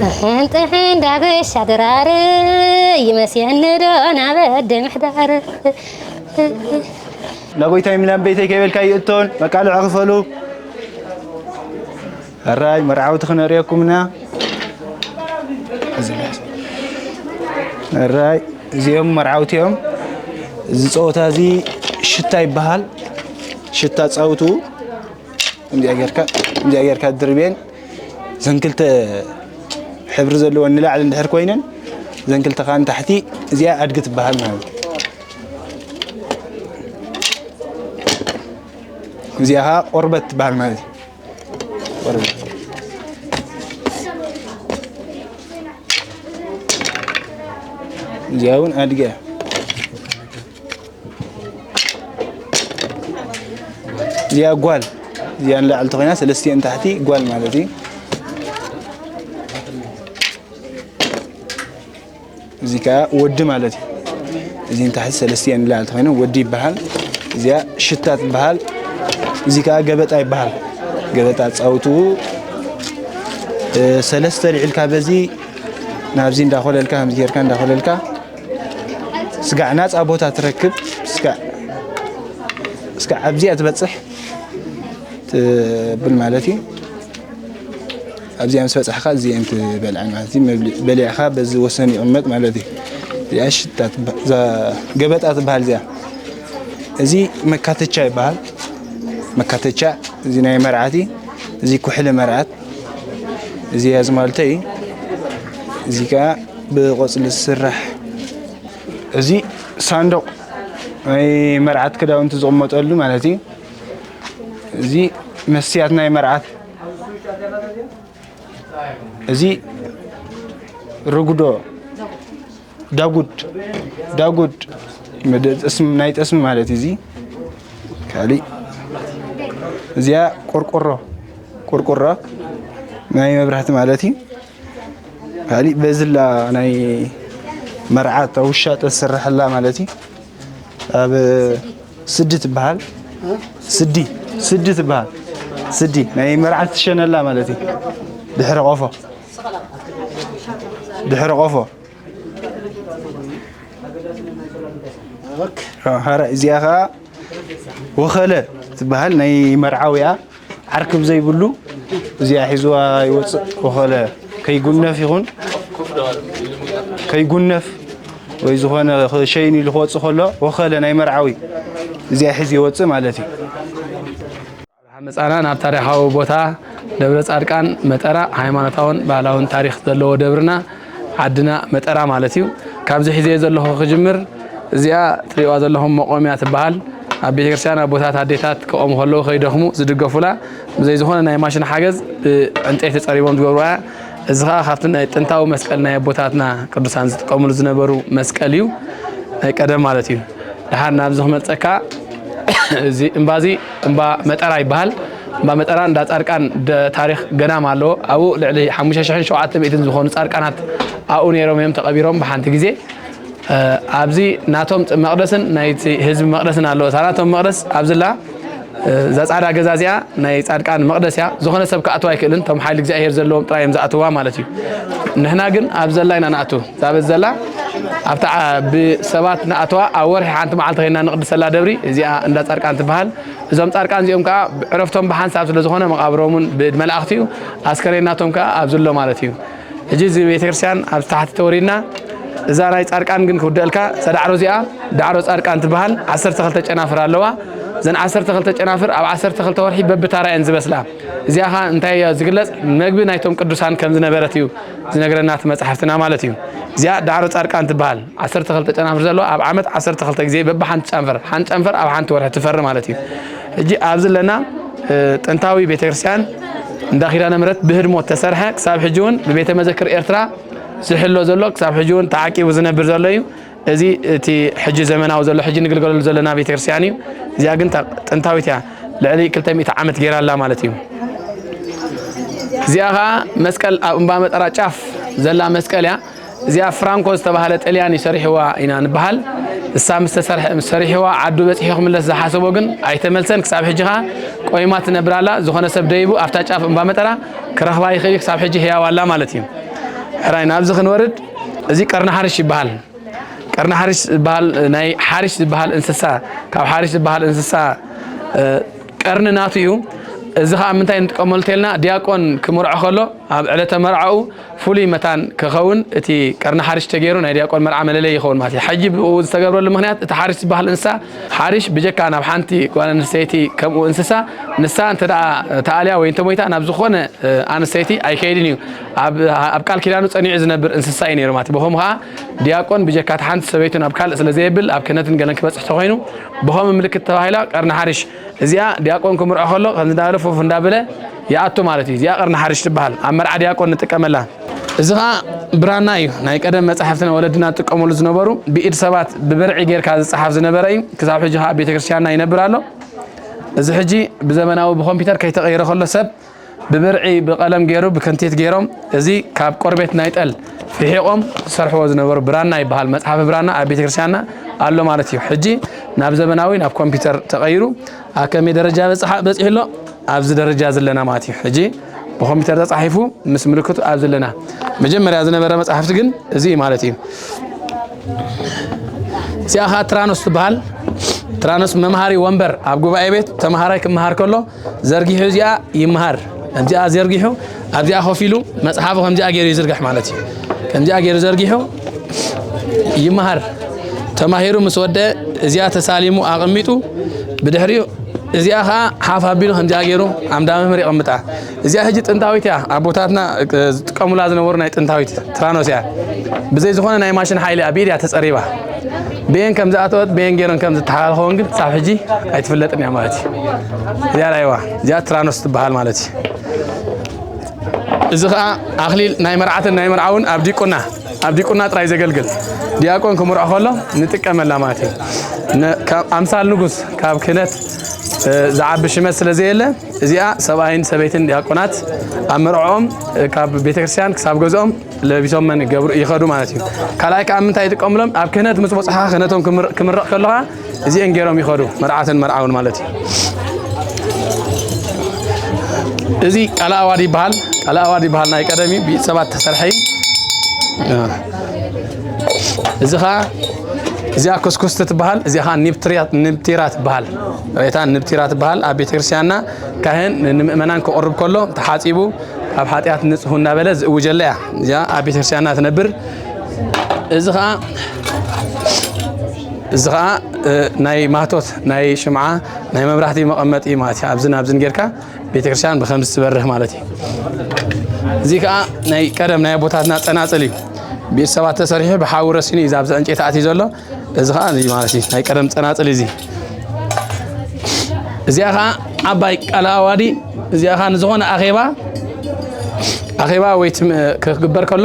ጥሕን ጥሕን ዳበሻ ድራር ይመስየኒ ዶ ናብ ኣደ ምሕዳር። ናጎይታይ ሚላን ቤተይ ከይበልካ ይእቶን መቃልዖ ክፈሉ። ኣራይ መርዓውቲ ክነርእየኩም ኢና። ኣራይ እዚኦም መርዓውቲ እዮም። እዚ ጸወታ እዚ ሽታ ይበሃል። ሽታ ጻውቱ። እንዲያ ጌርካ፣ እንዲያ ጌርካ ድርቤን ዘን ክልተ ሕብሪ ዘለወን ንላዕሊ እንድሕር ኮይነን፣ ዘን ክልተ ኸኣ ንታሕቲ፣ እዚኣ ኣድጊ ትበሃል ማለት እዩ። እዚኣ ኸኣ ቆርበት ትበሃል ማለት እዩ። ቆርበት። እዚኣ እውን ኣድጊ እያ። እዚኣ ጓል፣ እዚኣ ንላዕሊ ተኾይና፣ ሰለስቲአን ታሕቲ ጓል ማለት እዩ። እዚ ከኣ ወዲ ማለት እዩ። እዚ ንታሕቲ ሰለስቲአን ንላዕሊ ተኾይና ወዲ ይበሃል። እዚኣ ሽታ ትበሃል። እዚ ከኣ ገበጣ ይበሃል። ገበጣ ጻውትኡ፣ እ፣ ሰለስተ ልዒልካ በዚ ናብዚ እንዳኾለልካ፣ ከምዚ ጌርካ እንዳኾለልካ፣ ስጋዕ ናጻ ቦታ ትረክብ። ስጋዕ፣ ስጋዕ ኣብዚኣ ትበጽሕ ትብል ማለት እዩ። ኣብዚኣ ምስ በጻሕካ እዚአን ትበልዐን ማለት እዩ። መብልዒ በሊዕካ በዚ ወሰን ይቕመጥ ማለት እዩ። እዚኣ ሽታ ትበ-፣ እዛ ገበጣ ትበሃል እዚኣ። እዚ መካተቻ ይበሃል። መካተቻ፣ እዚ ናይ መርዓት እዩ። እዚ ኩሕሊ መርዓት፣ እዚ ያዝ ማለተይ እዩ። እዚ ከኣ ብቆጽሊ ዝስራሕ፣ እዚ ሳንዱቕ ናይ መርዓት ክዳውንቲ ዝቕመጠሉ ማለት እዩ። እዚ መስትያት ናይ መርዓት፣ እዚ ርጉዶ፣ ዳጉድ፣ ዳጉድ፣ መደ-፣ ጥስሚ፣ ናይ ጥስሚ ማለት እዩ። እዚ ካሊእ፣ እዚኣ ቆርቆሮ፣ ቆርቆሮ ናይ መብራህቲ ማለት እዩ። ካሊእ በዝላ ናይ መርዓት ኣብ ውሻጠ ዝስርሐላ ማለት እዩ። ኣብ ስዲ ትበሃል። ስዲ፣ ስዲ ትበሃል። ስዲ ናይ መርዓት ትሸነላ ማለት እዩ። ድሕሪ ቆፎ፣ ድሕሪ ቆፎ። ኦኬ። ሃራ እዚኣ ኸዓ ወኸለ ትበሃል፣ ናይ መርዓዊ እያ። ዓርክብ ዘይብሉ እዚኣ ሒዝዋ ይወፅእ። ወኸለ ከይጉነፍ ይኹን ከይጉነፍ ወይ ዝኾነ ሸይን ኢሉ ክወፅእ ከሎ ወኸለ ናይ መርዓዊ እዚኣ ሒዙ ይወፅእ ማለት እዩ። መጻና ናብ ታሪኻዊ ቦታ ደብረ ጻድቃን መጠራ ሃይማኖታውን ባህላውን ታሪኽ ዘለዎ ደብርና ዓድና መጠራ ማለት እዩ። ካብዚ ሒዘዮ ዘለኹ ክጅምር፣ እዚኣ ትሪእዋ ዘለኹም መቆምያ ትበሃል። ኣብ ቤተክርስትያን ኣቦታት ኣዴታት ክቆሙ ከለዉ ከይደኽሙ ዝድገፉላ፣ ብዘይ ዝኾነ ናይ ማሽን ሓገዝ ብዕንጨይቲ ጸሪቦም ዝገብርዋ እያ። እዚ ኸኣ ካብቲ ናይ ጥንታዊ መስቀል ናይ ኣቦታትና ቅዱሳን ዝጥቀሙሉ ዝነበሩ መስቀል እዩ፣ ናይ ቀደም ማለት እዩ። ደሓር ናብዚ ክመልጸካ፣ እዚ እምባ እዚ እምባ መጠራ ይበሃል። እምባ መጠራ እንዳ ጻድቃን ደ-፣ ታሪኽ ገዳም ኣለዎ። ኣብኡ ልዕሊ ሓሙሽተ ሽሕን ሸውዓተ ሚእትን ዝኾኑ ጻድቃናት ኣብኡ ነይሮም እዮም ተቐቢሮም ብሓንቲ ግዜ። እ፣ ኣብዚ ናቶም መቕደስን ናይቲ ህዝቢ መቕደስን ኣለዎ። እታ ናቶም መቕደስ ኣብዝላ፣ እ፣ እዛ ጻዕዳ ገዛ እዚኣ ናይ ጻድቃን መቕደስ እያ። ዝኾነ ሰብ ክኣትዋ ኣይክእልን። እቶም ሓይሊ እግዚኣብሄር ዘለዎም ጥራይ እዮም ዝኣትዋ ማለት እዩ። ንሕና ግን ኣብ ዘላ ኢና ንኣቱ። እዛ በዚ ዘላ ኣብታ ዓ-፣ ብሰባት ንኣትዋ ኣብ ወርሒ ሓንቲ መዓልቲ ኸይና ንቕድሰላ ደብሪ እዚኣ እንዳ ጻድቃን ትበሃል። እዞም ጻድቃን እዚኦም ከኣ ዕረፍቶም ብሓንሳብ ስለ ዝኾነ መቓብሮም እውን ብመላእኽቲ እዩ። ኣስከሬን ናቶም ከኣ ኣብዚ ኣሎ ማለት እዩ። ሕጂ እዚ ቤተክርስትያን ኣብ ታሕቲ ተወሪድና፣ እዛ ናይ ጻድቃን ግን ክውደአልካ፣ እዛ ዳዕሮ እዚኣ ዳዕሮ ጻድቃን ትበሃል። ዓሰርተ ክልተ ጨናፍር ኣለዋ። እዘን ዓሰርተ ክልተ ጨናፍር ኣብ ዓሰርተ ክልተ ወርሒ በብታራ እየን ዝበስላ። እዚኣ ኸኣ እንታይ እያ ዝግለጽ? መግቢ ናይቶም ቅዱሳን ከም ዝነበረት እዩ ዝነግረና እቲ መጽሓፍትና ማለት እዩ። እዚኣ ዳዕሮ ጻድቃን ትበሃል። ዓሰርተ ክልተ ጨናፍር ዘለዎ ኣብ ዓመት ዓሰርተ ክልተ ግዜ በብሓንቲ ጨንፈር፣ ሓንቲ ጨንፈር ኣብ ሓንቲ ወርሒ ትፈሪ ማለት እዩ። ሕጂ ኣብዚ ኣለና፣ እ፣ ጥንታዊ ቤተክርስትያን እንዳ ኪዳነ ምሕረት ብህድሞ ተሰርሐ፣ ክሳብ ሕጂ እውን ብቤተ መዘክር ኤርትራ ዝሕሎ ዘሎ፣ ክሳብ ሕጂ እውን ተዓቂቡ ዝነብር ዘሎ እዩ። እዚ እቲ ሕጂ ዘመናዊ ዘሎ፣ ሕጂ ንግልገለሉ ዘለና ቤተክርስትያን እዩ። እዚኣ ግን ታ-፣ ጥንታዊት እያ። ልዕሊ ክልተ ሚእቲ ዓመት ገይራ ኣላ ማለት እዩ። እዚኣ ኸኣ መስቀል ኣብ እምባ መጠራ ጫፍ ዘላ መስቀል እያ። እዚኣ ፍራንኮ ዝተባህለ ጥልያን እዩ ሰሪሕዋ ኢና ንበሃል። እሳ ምስ ተሰርሐ-፣ ምስ ሰሪሕዋ ዓዱ በጺሑ ክምለስ ዝሓሰቦ ግን ኣይተመልሰን። ክሳብ ሕጂ ኸኣ ቆይማ ትነብር ኣላ። ዝኾነ ሰብ ደይቡ ኣብታ ጫፍ እምባ መጠራ ክረኽባ ይኽእል እዩ። ክሳብ ሕጂ ህያው ኣላ ማለት እዩ። ሕራይ ናብዚ ክንወርድ፣ እዚ ቀርኒ ሓርሽ ይበሃል። ቀርኒ ሓርሽ ዝበሃል፣ ናይ ሓርሽ ዝበሃል እንስሳ፣ ካብ ሓርሽ ዝበሃል እንስሳ፣ እ፣ ቀርኒ ናቱ እዩ። እዚ ኸኣ ምንታይ ንጥቀመሉ ተልና፣ ዲያቆን ክምርዖ ከሎ ኣብ ዕለተ መርዓኡ ፍሉይ መታን ክኸውን እቲ ቀርኒ ሓርሽ ተገይሩ ናይ ዲያቆን መርዓ መለለይ ይኸውን ማለት እዩ። ሕጂ ብኡ ዝተገብረሉ ምኽንያት እቲ ሓርሽ ዝበሃል እንስሳ፣ ሓርሽ ብጀካ ናብ ሓንቲ ጓል ኣንስተይቲ ከምኡ እንስሳ፣ ንሳ እንተ ደኣ ተኣልያ ወይ እንተ ሞይታ ናብ ዝኾነ፣ እ፣ ኣንስተይቲ ኣይከይድን እዩ። ኣብ፣ ኣብ ቃል ኪዳኑ ጸኒዑ ዝነብር እንስሳ እዩ ነይሩ ማለት እዩ። ብኸምኡ ኸኣ ዲያቆን ብጀካ እታ ሓንቲ ሰበይቱ ናብ ካልእ ስለ ዘየብል ኣብ ክህነትን ገለን ክበጽሕ ተኾይኑ ብኸምኡ ምልክት ተባሂላ ቀርኒ ሓርሽ። እዚኣ ዲያቆን ክምርዖ ከሎ ከምዚ እንዳበለ ፉፍ እንዳበለ ይኣቱ ማለት እዩ። እዚኣ ቀርኒ ሓርሽ ትበሃል። ኣብ መርዓ ዲያቆን ንጥቀመላ። እዚ ኸኣ ብራና እዩ። ናይ ቀደም መጻሕፍትና ወለድና ዝጥቀመሉ ዝነበሩ ብኢድ ሰባት ብብርዒ ጌርካ ዝጸሓፍ ዝነበረ እዩ። ክሳብ ሕጂ ኸኣ ኣብ ቤተክርስትያንና ይነብር ኣሎ። እዚ ሕጂ ብዘመናዊ ብኮምፒውተር ከይተቐይረ ከሎ ሰብ ብብርዒ ብቐለም ገይሩ ብከንቲት ገይሮም እዚ ካብ ቆርቤት ናይ ጠል ፍሒቖም ዝሰርሕዎ ዝነበሩ ብራና ይበሃል። መጽሓፍ ብራና ኣብ ቤተክርስትያንና ኣሎ ማለት እዩ። ሕጂ ናብ ዘመናዊ ናብ ኮምፒውተር ተቐይሩ ኣብ ከመይ ደረጃ በጽሓ-፣ በጺሑ ኣሎ? ኣብዚ ደረጃ ዘለና ማለት እዩ። ሕጂ ብኮምፒውተር ተጻሒፉ ምስ ምልክቱ ኣብዚ ኣለና። መጀመርያ ዝነበረ መጽሓፍቲ ግን እዚ እዩ ማለት እዩ። እዚኣ ኸኣ ትራኖስ ትበሃል። ትራኖስ መምሃሪ ወንበር ኣብ ጉባኤ ቤት ተምሃራይ ክመሃር ከሎ ዘርጊሑ እዚኣ ይመሃር። ከምዚኣ ዘርጊሑ ኣብዚኣ ኮፍ ኢሉ መጽሓፉ ከምዚኣ ገይሩ ይዝርግሕ ማለት እዩ። ከምዚኣ ገይሩ ዘርጊሑ ይመሃር። ተማሂሩ ምስ ወደ እዚኣ ተሳሊሙ ኣቐሚጡ ብድሕሪኡ እዚኣ ኸኣ ሓፍ ኣቢሉ ከምዚኣ ገይሩ ኣምዳ መምህር የቐምጣ። እዚኣ ሕጂ ጥንታዊት እያ። ኣቦታትና፣ እ፣ ዝጥቀሙላ ዝነበሩ ናይ ጥንታዊት ትራኖስ እያ። ብዘይ ዝኾነ ናይ ማሽን ሓይሊ እያ፣ ብኢድ እያ ተጸሪባ። በየን ከም ዝኣተወት፣ በየን ገይረን ከም ዝተሓላለኸውን ግን ክሳብ ሕጂ ኣይትፍለጥን እያ ማለት እዩ። እዚኣ ርኣይዋ፣ እዚኣ ትራኖስ ትበሃል ማለት እዩ። እዚ ኸኣ ኣኽሊል ናይ መርዓትን ናይ መርዓውን ኣብ ዲቁና፣ ኣብ ዲቁና ጥራይ ዘገልግል ዲያቆን ክምርዖ ከሎ ንጥቀመላ ማለት እዩ። ነ-፣ ካብ ኣምሳል ንጉስ፣ ካብ ክህነት፣ እ፣ ዝዓቢ ሽመት ስለ ዘየለ፣ እዚኣ ሰብኣይን ሰበይትን ዲያቆናት ኣብ መርዕኦም፣ እ፣ ካብ ቤተክርስትያን ክሳብ ገዝኦም ለቢሶም መን ይገብሩ፣ ይኸዱ ማለት እዩ። ካልኣይ ከኣ ምንታይ ይጥቀሙሎም? ኣብ ክህነት ምስ በጽሓ ክህነቶም ክምር-፣ ክምረቕ ከለኻ እዚአን ገይሮም ይኸዱ፣ መርዓትን መርዓውን ማለት እዩ። እዚ ቃለ ኣዋዲ ይበሃል። ቃለ ኣዋዲ ይበሃል፣ ናይ ቀደም እዩ፣ ብኢድ ሰባት ተሰርሐ እዩ። እዚ ኸኣ፣ እዚኣ ኩስኩስቲ ትበሃል፣ እዚኣ ኸኣ ንብትርያ-፣ ንብቲራ ትበሃል። ሬታ ንብቲራ ትበሃል። ኣብ ቤተክርስትያንና ካህን ንምእመናን ክቕርብ ከሎ ተሓጺቡ ካብ ሓጢኣት ንጽሁ እናበለ ዝእውጀላ እያ። እዚኣ ኣብ ቤተክርስትያንና ትነብር። እዚ ኸኣ፣ እዚ ኸኣ፣ እ፣ ናይ ማህቶት፣ ናይ ሽምዓ፣ ናይ መብራህቲ መቐመጢ ማለት እዩ። ኣብዝን ኣብዝን ጌርካ ቤተክርስትያን ብኸምዚ ትበርህ ማለት እዩ። እዚ ከኣ ናይ ቀደም ናይ ኣቦታትና ጸናጽል እዩ። ብኢድ ሰባት ተሰሪሑ ብሓዊ ረሲኑ እዩ ኣብዚ ዕንጨይቲ ኣትዩ ዘሎ። እዚ ከኣ እዚ ማለት እዩ ናይ ቀደም ጸናጽል እዩ እዚ። እዚኣ ከኣ ዓባይ ቃለ ኣዋዲ፣ እዚኣ ከኣ ንዝኾነ ኣኼባ፣ ኣኼባ ወይ ትም-፣ ክግበር ከሎ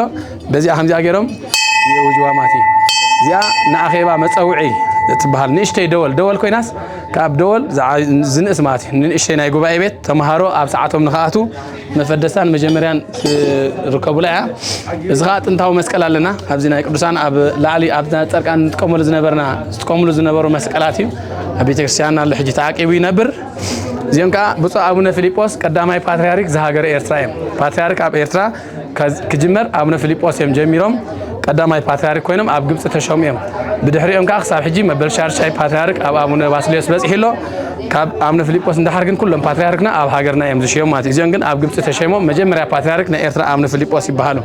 በዚኣ ከምዚኣ ገይሮም የውጅዋ ማለት እዩ። እዚኣ ንኣኼባ መጸውዒ ትበሃል። ንእሽተይ ደወል፣ ደወል ኮይናስ ካብ ደወል ዝዓ-፣ ዝንእስ ማለት እዩ። ንንእሽተይ ናይ ጉባኤ ቤት ተምሃሮ ኣብ ሰዓቶም ንኽኣትዉ መፈደሳን መጀመርያን ትርከቡላ እያ። እዚ ኸዓ ጥንታዊ መስቀል ኣለና። ኣብዚ ናይ ቅዱሳን ኣብ ላዕሊ ኣብ ጻድቃን ንጥቀመሉ ዝነበርና፣ ዝጥቀምሉ ዝነበሩ መስቀላት እዩ። ኣብ ቤተክርስትያንና ኣሎ፣ ሕጂ ተዓቂቡ ይነብር። እዚኦም ከኣ ብፁዕ ኣቡነ ፊልጶስ ቀዳማይ ፓትርያርክ ዘሃገረ ኤርትራ እዮም። ፓትርያርክ ኣብ ኤርትራ ከዝ-፣ ክጅመር ኣቡነ ፊልጶስ እዮም ጀሚሮም። ቀዳማይ ፓትርያርክ ኮይኖም ኣብ ግብጺ ተሸሙ እዮም። ብድሕሪኦም ከኣ ክሳብ ሕጂ መበል ሻድሻይ ፓትርያርክ ኣብ ኣቡነ ባስልዮስ በጺሑ ኣሎ። ካብ ኣቡነ ፊልጶስ እንድሓር ግን ኩሎም ፓትርያርክና ኣብ ሃገርና እዮም ዝሽየሙ ማለት እዩ። እዚኦም ግን ኣብ ግብጺ ተሸይሞም መጀመርያ ፓትርያርክ ናይ ኤርትራ ኣቡነ ፊልጶስ ይበሃሉ።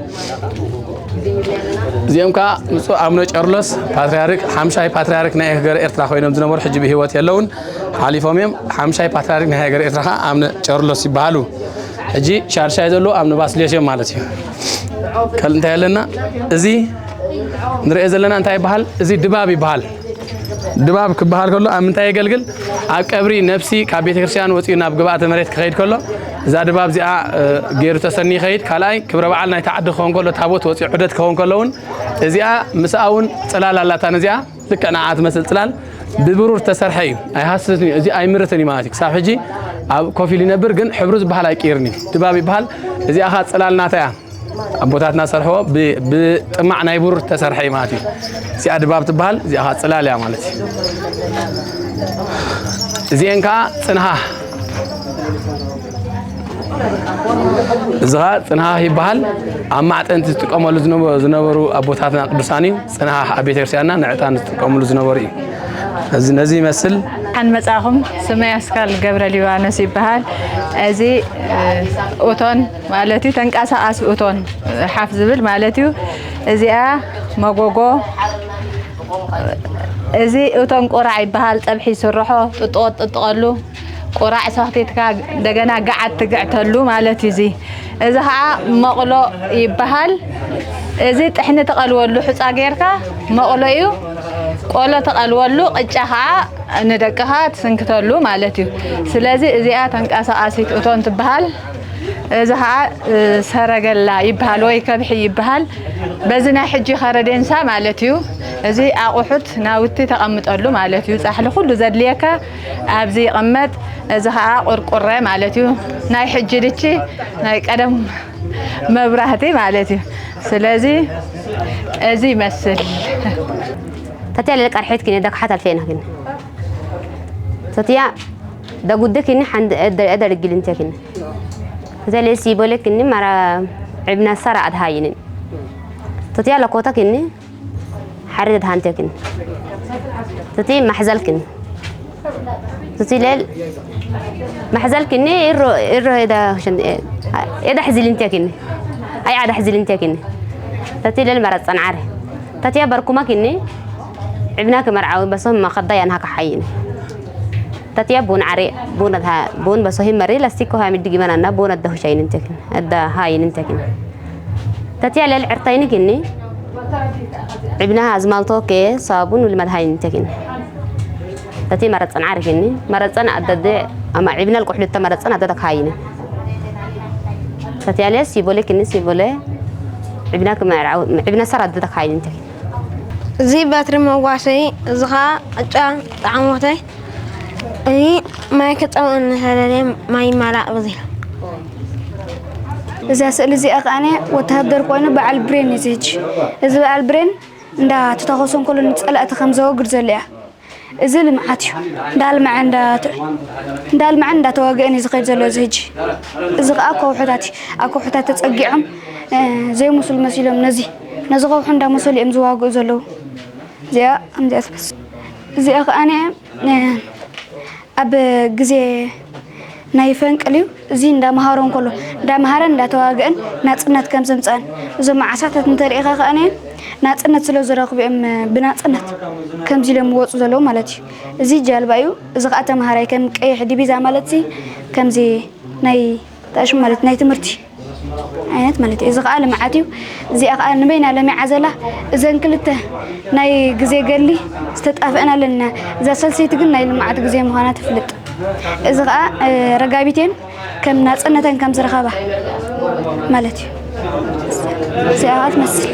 እዚኦም ከዓ ብፁዕ ኣቡነ ቄርሎስ ፓትርያርክ፣ ሓምሻይ ፓትርያርክ ናይ ሃገረ ኤርትራ ኮይኖም ዝነበሩ፣ ሕጂ ብህይወት የለውን፣ ሓሊፎም እዮም። ሓምሻይ ፓትርያርክ ናይ ሃገረ ኤርትራ ከዓ ኣቡነ ቄርሎስ ይበሃሉ። ሕጂ ሻድሻይ ዘለዉ ኣቡነ ባስልዮስ እዮም ማለት እዩ። ካልእ እንታይ ኣለና? እዚ ንሪኦ ዘለና እንታይ ይበሃል? እዚ ድባብ ይበሃል። ድባብ ክበሃል ከሎ ኣብ ምንታይ የገልግል? ኣብ ቀብሪ ነፍሲ ካብ ቤተ ክርስቲያን ወፂኡ ናብ ግብኣተ መሬት ክኸይድ ከሎ፣ እዛ ድባብ እዚኣ፣ እ፣ ገይሩ ተሰኒ ይኸይድ። ካልኣይ፣ ክብረ በዓል ናይቲ ዓዲ ክኸውን ከሎ፣ ታቦት ወፂኡ ዑደት ክኸውን ከሎ እውን፣ እዚኣ ምስኣ እውን ፅላል ኣላታ። ነዚኣ ልክዕ ንዓ ትመስል ፅላል ብብሩር ተሰርሐ እዩ። ኣይሃስስን እዩ። እዚ ኣይምርትን እዩ ማለት እዩ። ክሳብ ሕጂ ኣብ ኮፍ ኢሉ ይነብር፣ ግን ሕብሩ ዝበሃል ኣይቅይርን እዩ። ድባብ ይበሃል። እዚኣ ኸዓ ፅላል ናታ እያ። ኣቦታትና ሰርሕዎ ብ-፣ ብጥማዕ ናይ ብሩር ተሰርሐ እዩ ማለት እዩ። እዚኣ ድባብ ትበሃል፣ እዚኣ ኸዓ ፅላል እያ ማለት እዩ። እዚኤን ከዓ ፅንሃ፣ እዚ ኸዓ ፅንሃ ይበሃል። ኣብ ማዕጠንቲ ዝጥቀመሉ ዝነበ-፣ ዝነበሩ ኣቦታትና ቅዱሳን እዩ። ፅንሃ ኣብ ቤተክርስትያንና ንዕጣን ዝጥቀምሉ ዝነበሩ እዩ። እዚ ነዚ ይመስል። ሓን መጻኹም፣ ስመይ ኣስካል ገብረ ሊባኖስ ይበሃል። እዚ፣ እ፣ እቶን ማለት እዩ፣ ተንቀሳቓሲ እቶን ሓፍ ዝብል ማለት እዩ። እዚኣ መጎጎ፣ እዚ እቶን ቁራዕ ይበሃል። ጸብሒ ይስርሖ፣ ጥጥቖ ትጥጥቀሉ፣ ቁራዕ ሰኽቲትካ እንደገና ገዓት ትግዕተሉ ማለት እዩ። እዚ፣ እዚ ኸዓ መቕሎ ይበሃል። እዚ ጥሕኒ ትቐልወሉ፣ ሑጻ ጌርካ መቕሎ እዩ። ቆሎ ትቐልወሉ፣ ቅጫ ኸዓ ንደቅኻ ትስንክተሉ ማለት እዩ። ስለዚ እዚኣ ተንቀሳቓሲት እቶን ትበሃል። እዚ ኸዓ፣ እ፣ ሰረገላ ይበሃል ወይ ከብሒ ይበሃል። በዚ ናይ ሕጂ ከረዴንሳ ማለት እዩ። እዚ ኣቑሑት ናውቲ ተቐምጠሉ ማለት እዩ። ጻሕሊ ኩሉ ዘድልየካ ኣብዚ ይቕመጥ። እዚ ኸዓ ቁርቁረ ማለት እዩ። ናይ ሕጂ ድቺ፣ ናይ ቀደም መብራህቲ ማለት እዩ። ስለዚ እዚ ይመስል። ተትያ ለለ ቀርሒት ኪነ ደክሓት ኣልፌና ኪነ። ተትያ ደጉደ ኪኒ ሓንድ እደ፣ እደ ድግል እንተ ኪኒ። ተትያ ለሲ ቦለ ኪኒ ማራ ዕብና ሰራ ኣድሃይንን። ተትያ ለኮታ ኪኒ ሓሪ ኣድሃንተ ኪኒ። ተቲ ማሕዘል ኪኒ። ተቲ ለል ማሕዘል ኪኒ ኢሮ፣ ኢሮ ኤዳ ሸን-፣ ኤዳ ሕዚል እንተ ኪኒ። ኣይ ዓዳ ሕዚል እንተ ኪኒ። ተቲ ለል መራ ጸንዓረ። ተትያ በርኩማ ኪኒ። ዕብና ክመርዓዊ በሶም ማኸዳ ያንሃ ከሓይኒ። ተትያ ቡን ዓሬ፣ ቡን ኣድሃ-፣ ቡን በሶሂ መሪ ላስቲክ ኮሃ ሚድግ ይመናና ቡን ኣዳሁ ሻይን እንተኪን፣ ኣዳ ሃይን እንተኪን። ተትያ ለል ዕርታይኒ ኪኒ፣ ዕብና ኣዝማልቶ ከ ሳቡን ውልመድ ሃይን እንተኪን። ተቲ መረጸን ዓሪ ኪኒ፣ መረጸን ኣደደ፣ ኣማ ዕብና ልቁሕልተ መረጸን ኣደደ ሃይኒ። ተትያ ለል ሲቦሌ ኪኒ፣ ሲቦሌ ዕብና ክመርዓው፣ ዕብና ሰር ኣደደ ሃይኒ እንተኪን። እዚ ባትሪ መዋሰይ፣ እዚ ኸዓ ቅጫ ጣዕሞተይ። እዚ ማይ ክጸውዕ እንተደልየ ማይ ይማላእ በዚ። እዛ ስእሊ እዚኣ ከኣነ ወተሃደር ኮይኑ በዓል ብሬን እዩ ዝህጂ። እዚ በዓል ብሬን እንዳ ተተኮሰ እንከሎ ንጸላእቲ ከም ዘወግድ ዘሎ እያ። እዚ ልምዓት እዩ። እንዳልመዐ እንዳት-፣ እንዳልመዐን እንዳተዋግአን እዩ ዝኸይድ ዘሎ እዚ ህጂ። እዚ ኸዓ ከውሕታት እዩ። ኣብ ከውሕታት ተጸጊዖም፣ እ፣ ዘይመስሉ መሲሎም ነዚ፣ ነዚ ከውሒ እንዳመሰሉ እዮም ዝዋግኡ ዘለዉ። እዚኣ ከምዚኣ ትመስል። እዚኣ ከኣነ፣ እ፣ ኣብ ግዜ ናይ ፈንቅል እዩ። እዚ እንዳመሃሮ እንከሎ፣ እንዳመሃረን እንዳተዋግአን ናጽነት ከም ዘምጽኣን፣ እዞም መዓሳታት እንተሪኢኻ ከኣነ ናጽነት ስለ ዝረኽቡ እዮም ብናጽነት ከምዚ ኢሎም ይወጹ ዘለዉ ማለት እዩ። እዚ ጃልባ እዩ። እዚ ኸኣ ተምሃራይ ከም ቀይሕ ዲቢዛ ማለት እዚ ከምዚ ናይ ታሽሙ ማለት ናይ ትምህርቲ ዓይነት ማለት እዩ። እዚ ኸኣ ልምዓት እዩ። እዚኣ ኸኣ ንበይና ለሚዓ ዘላ እዘን ክልተ ናይ ግዜ ገድሊ ዝተጣፍአን ኣለና። እዛ ሰልሰይቲ ግን ናይ ልምዓት ግዜ ምዃና ትፍልጥ። እዚ ኸኣ፣ እ፣ ረጋቢቴን ከም ናጽነተን ከም ዝረኸባ ማለት እዩ። እዚኣ ኸኣ ትመስል።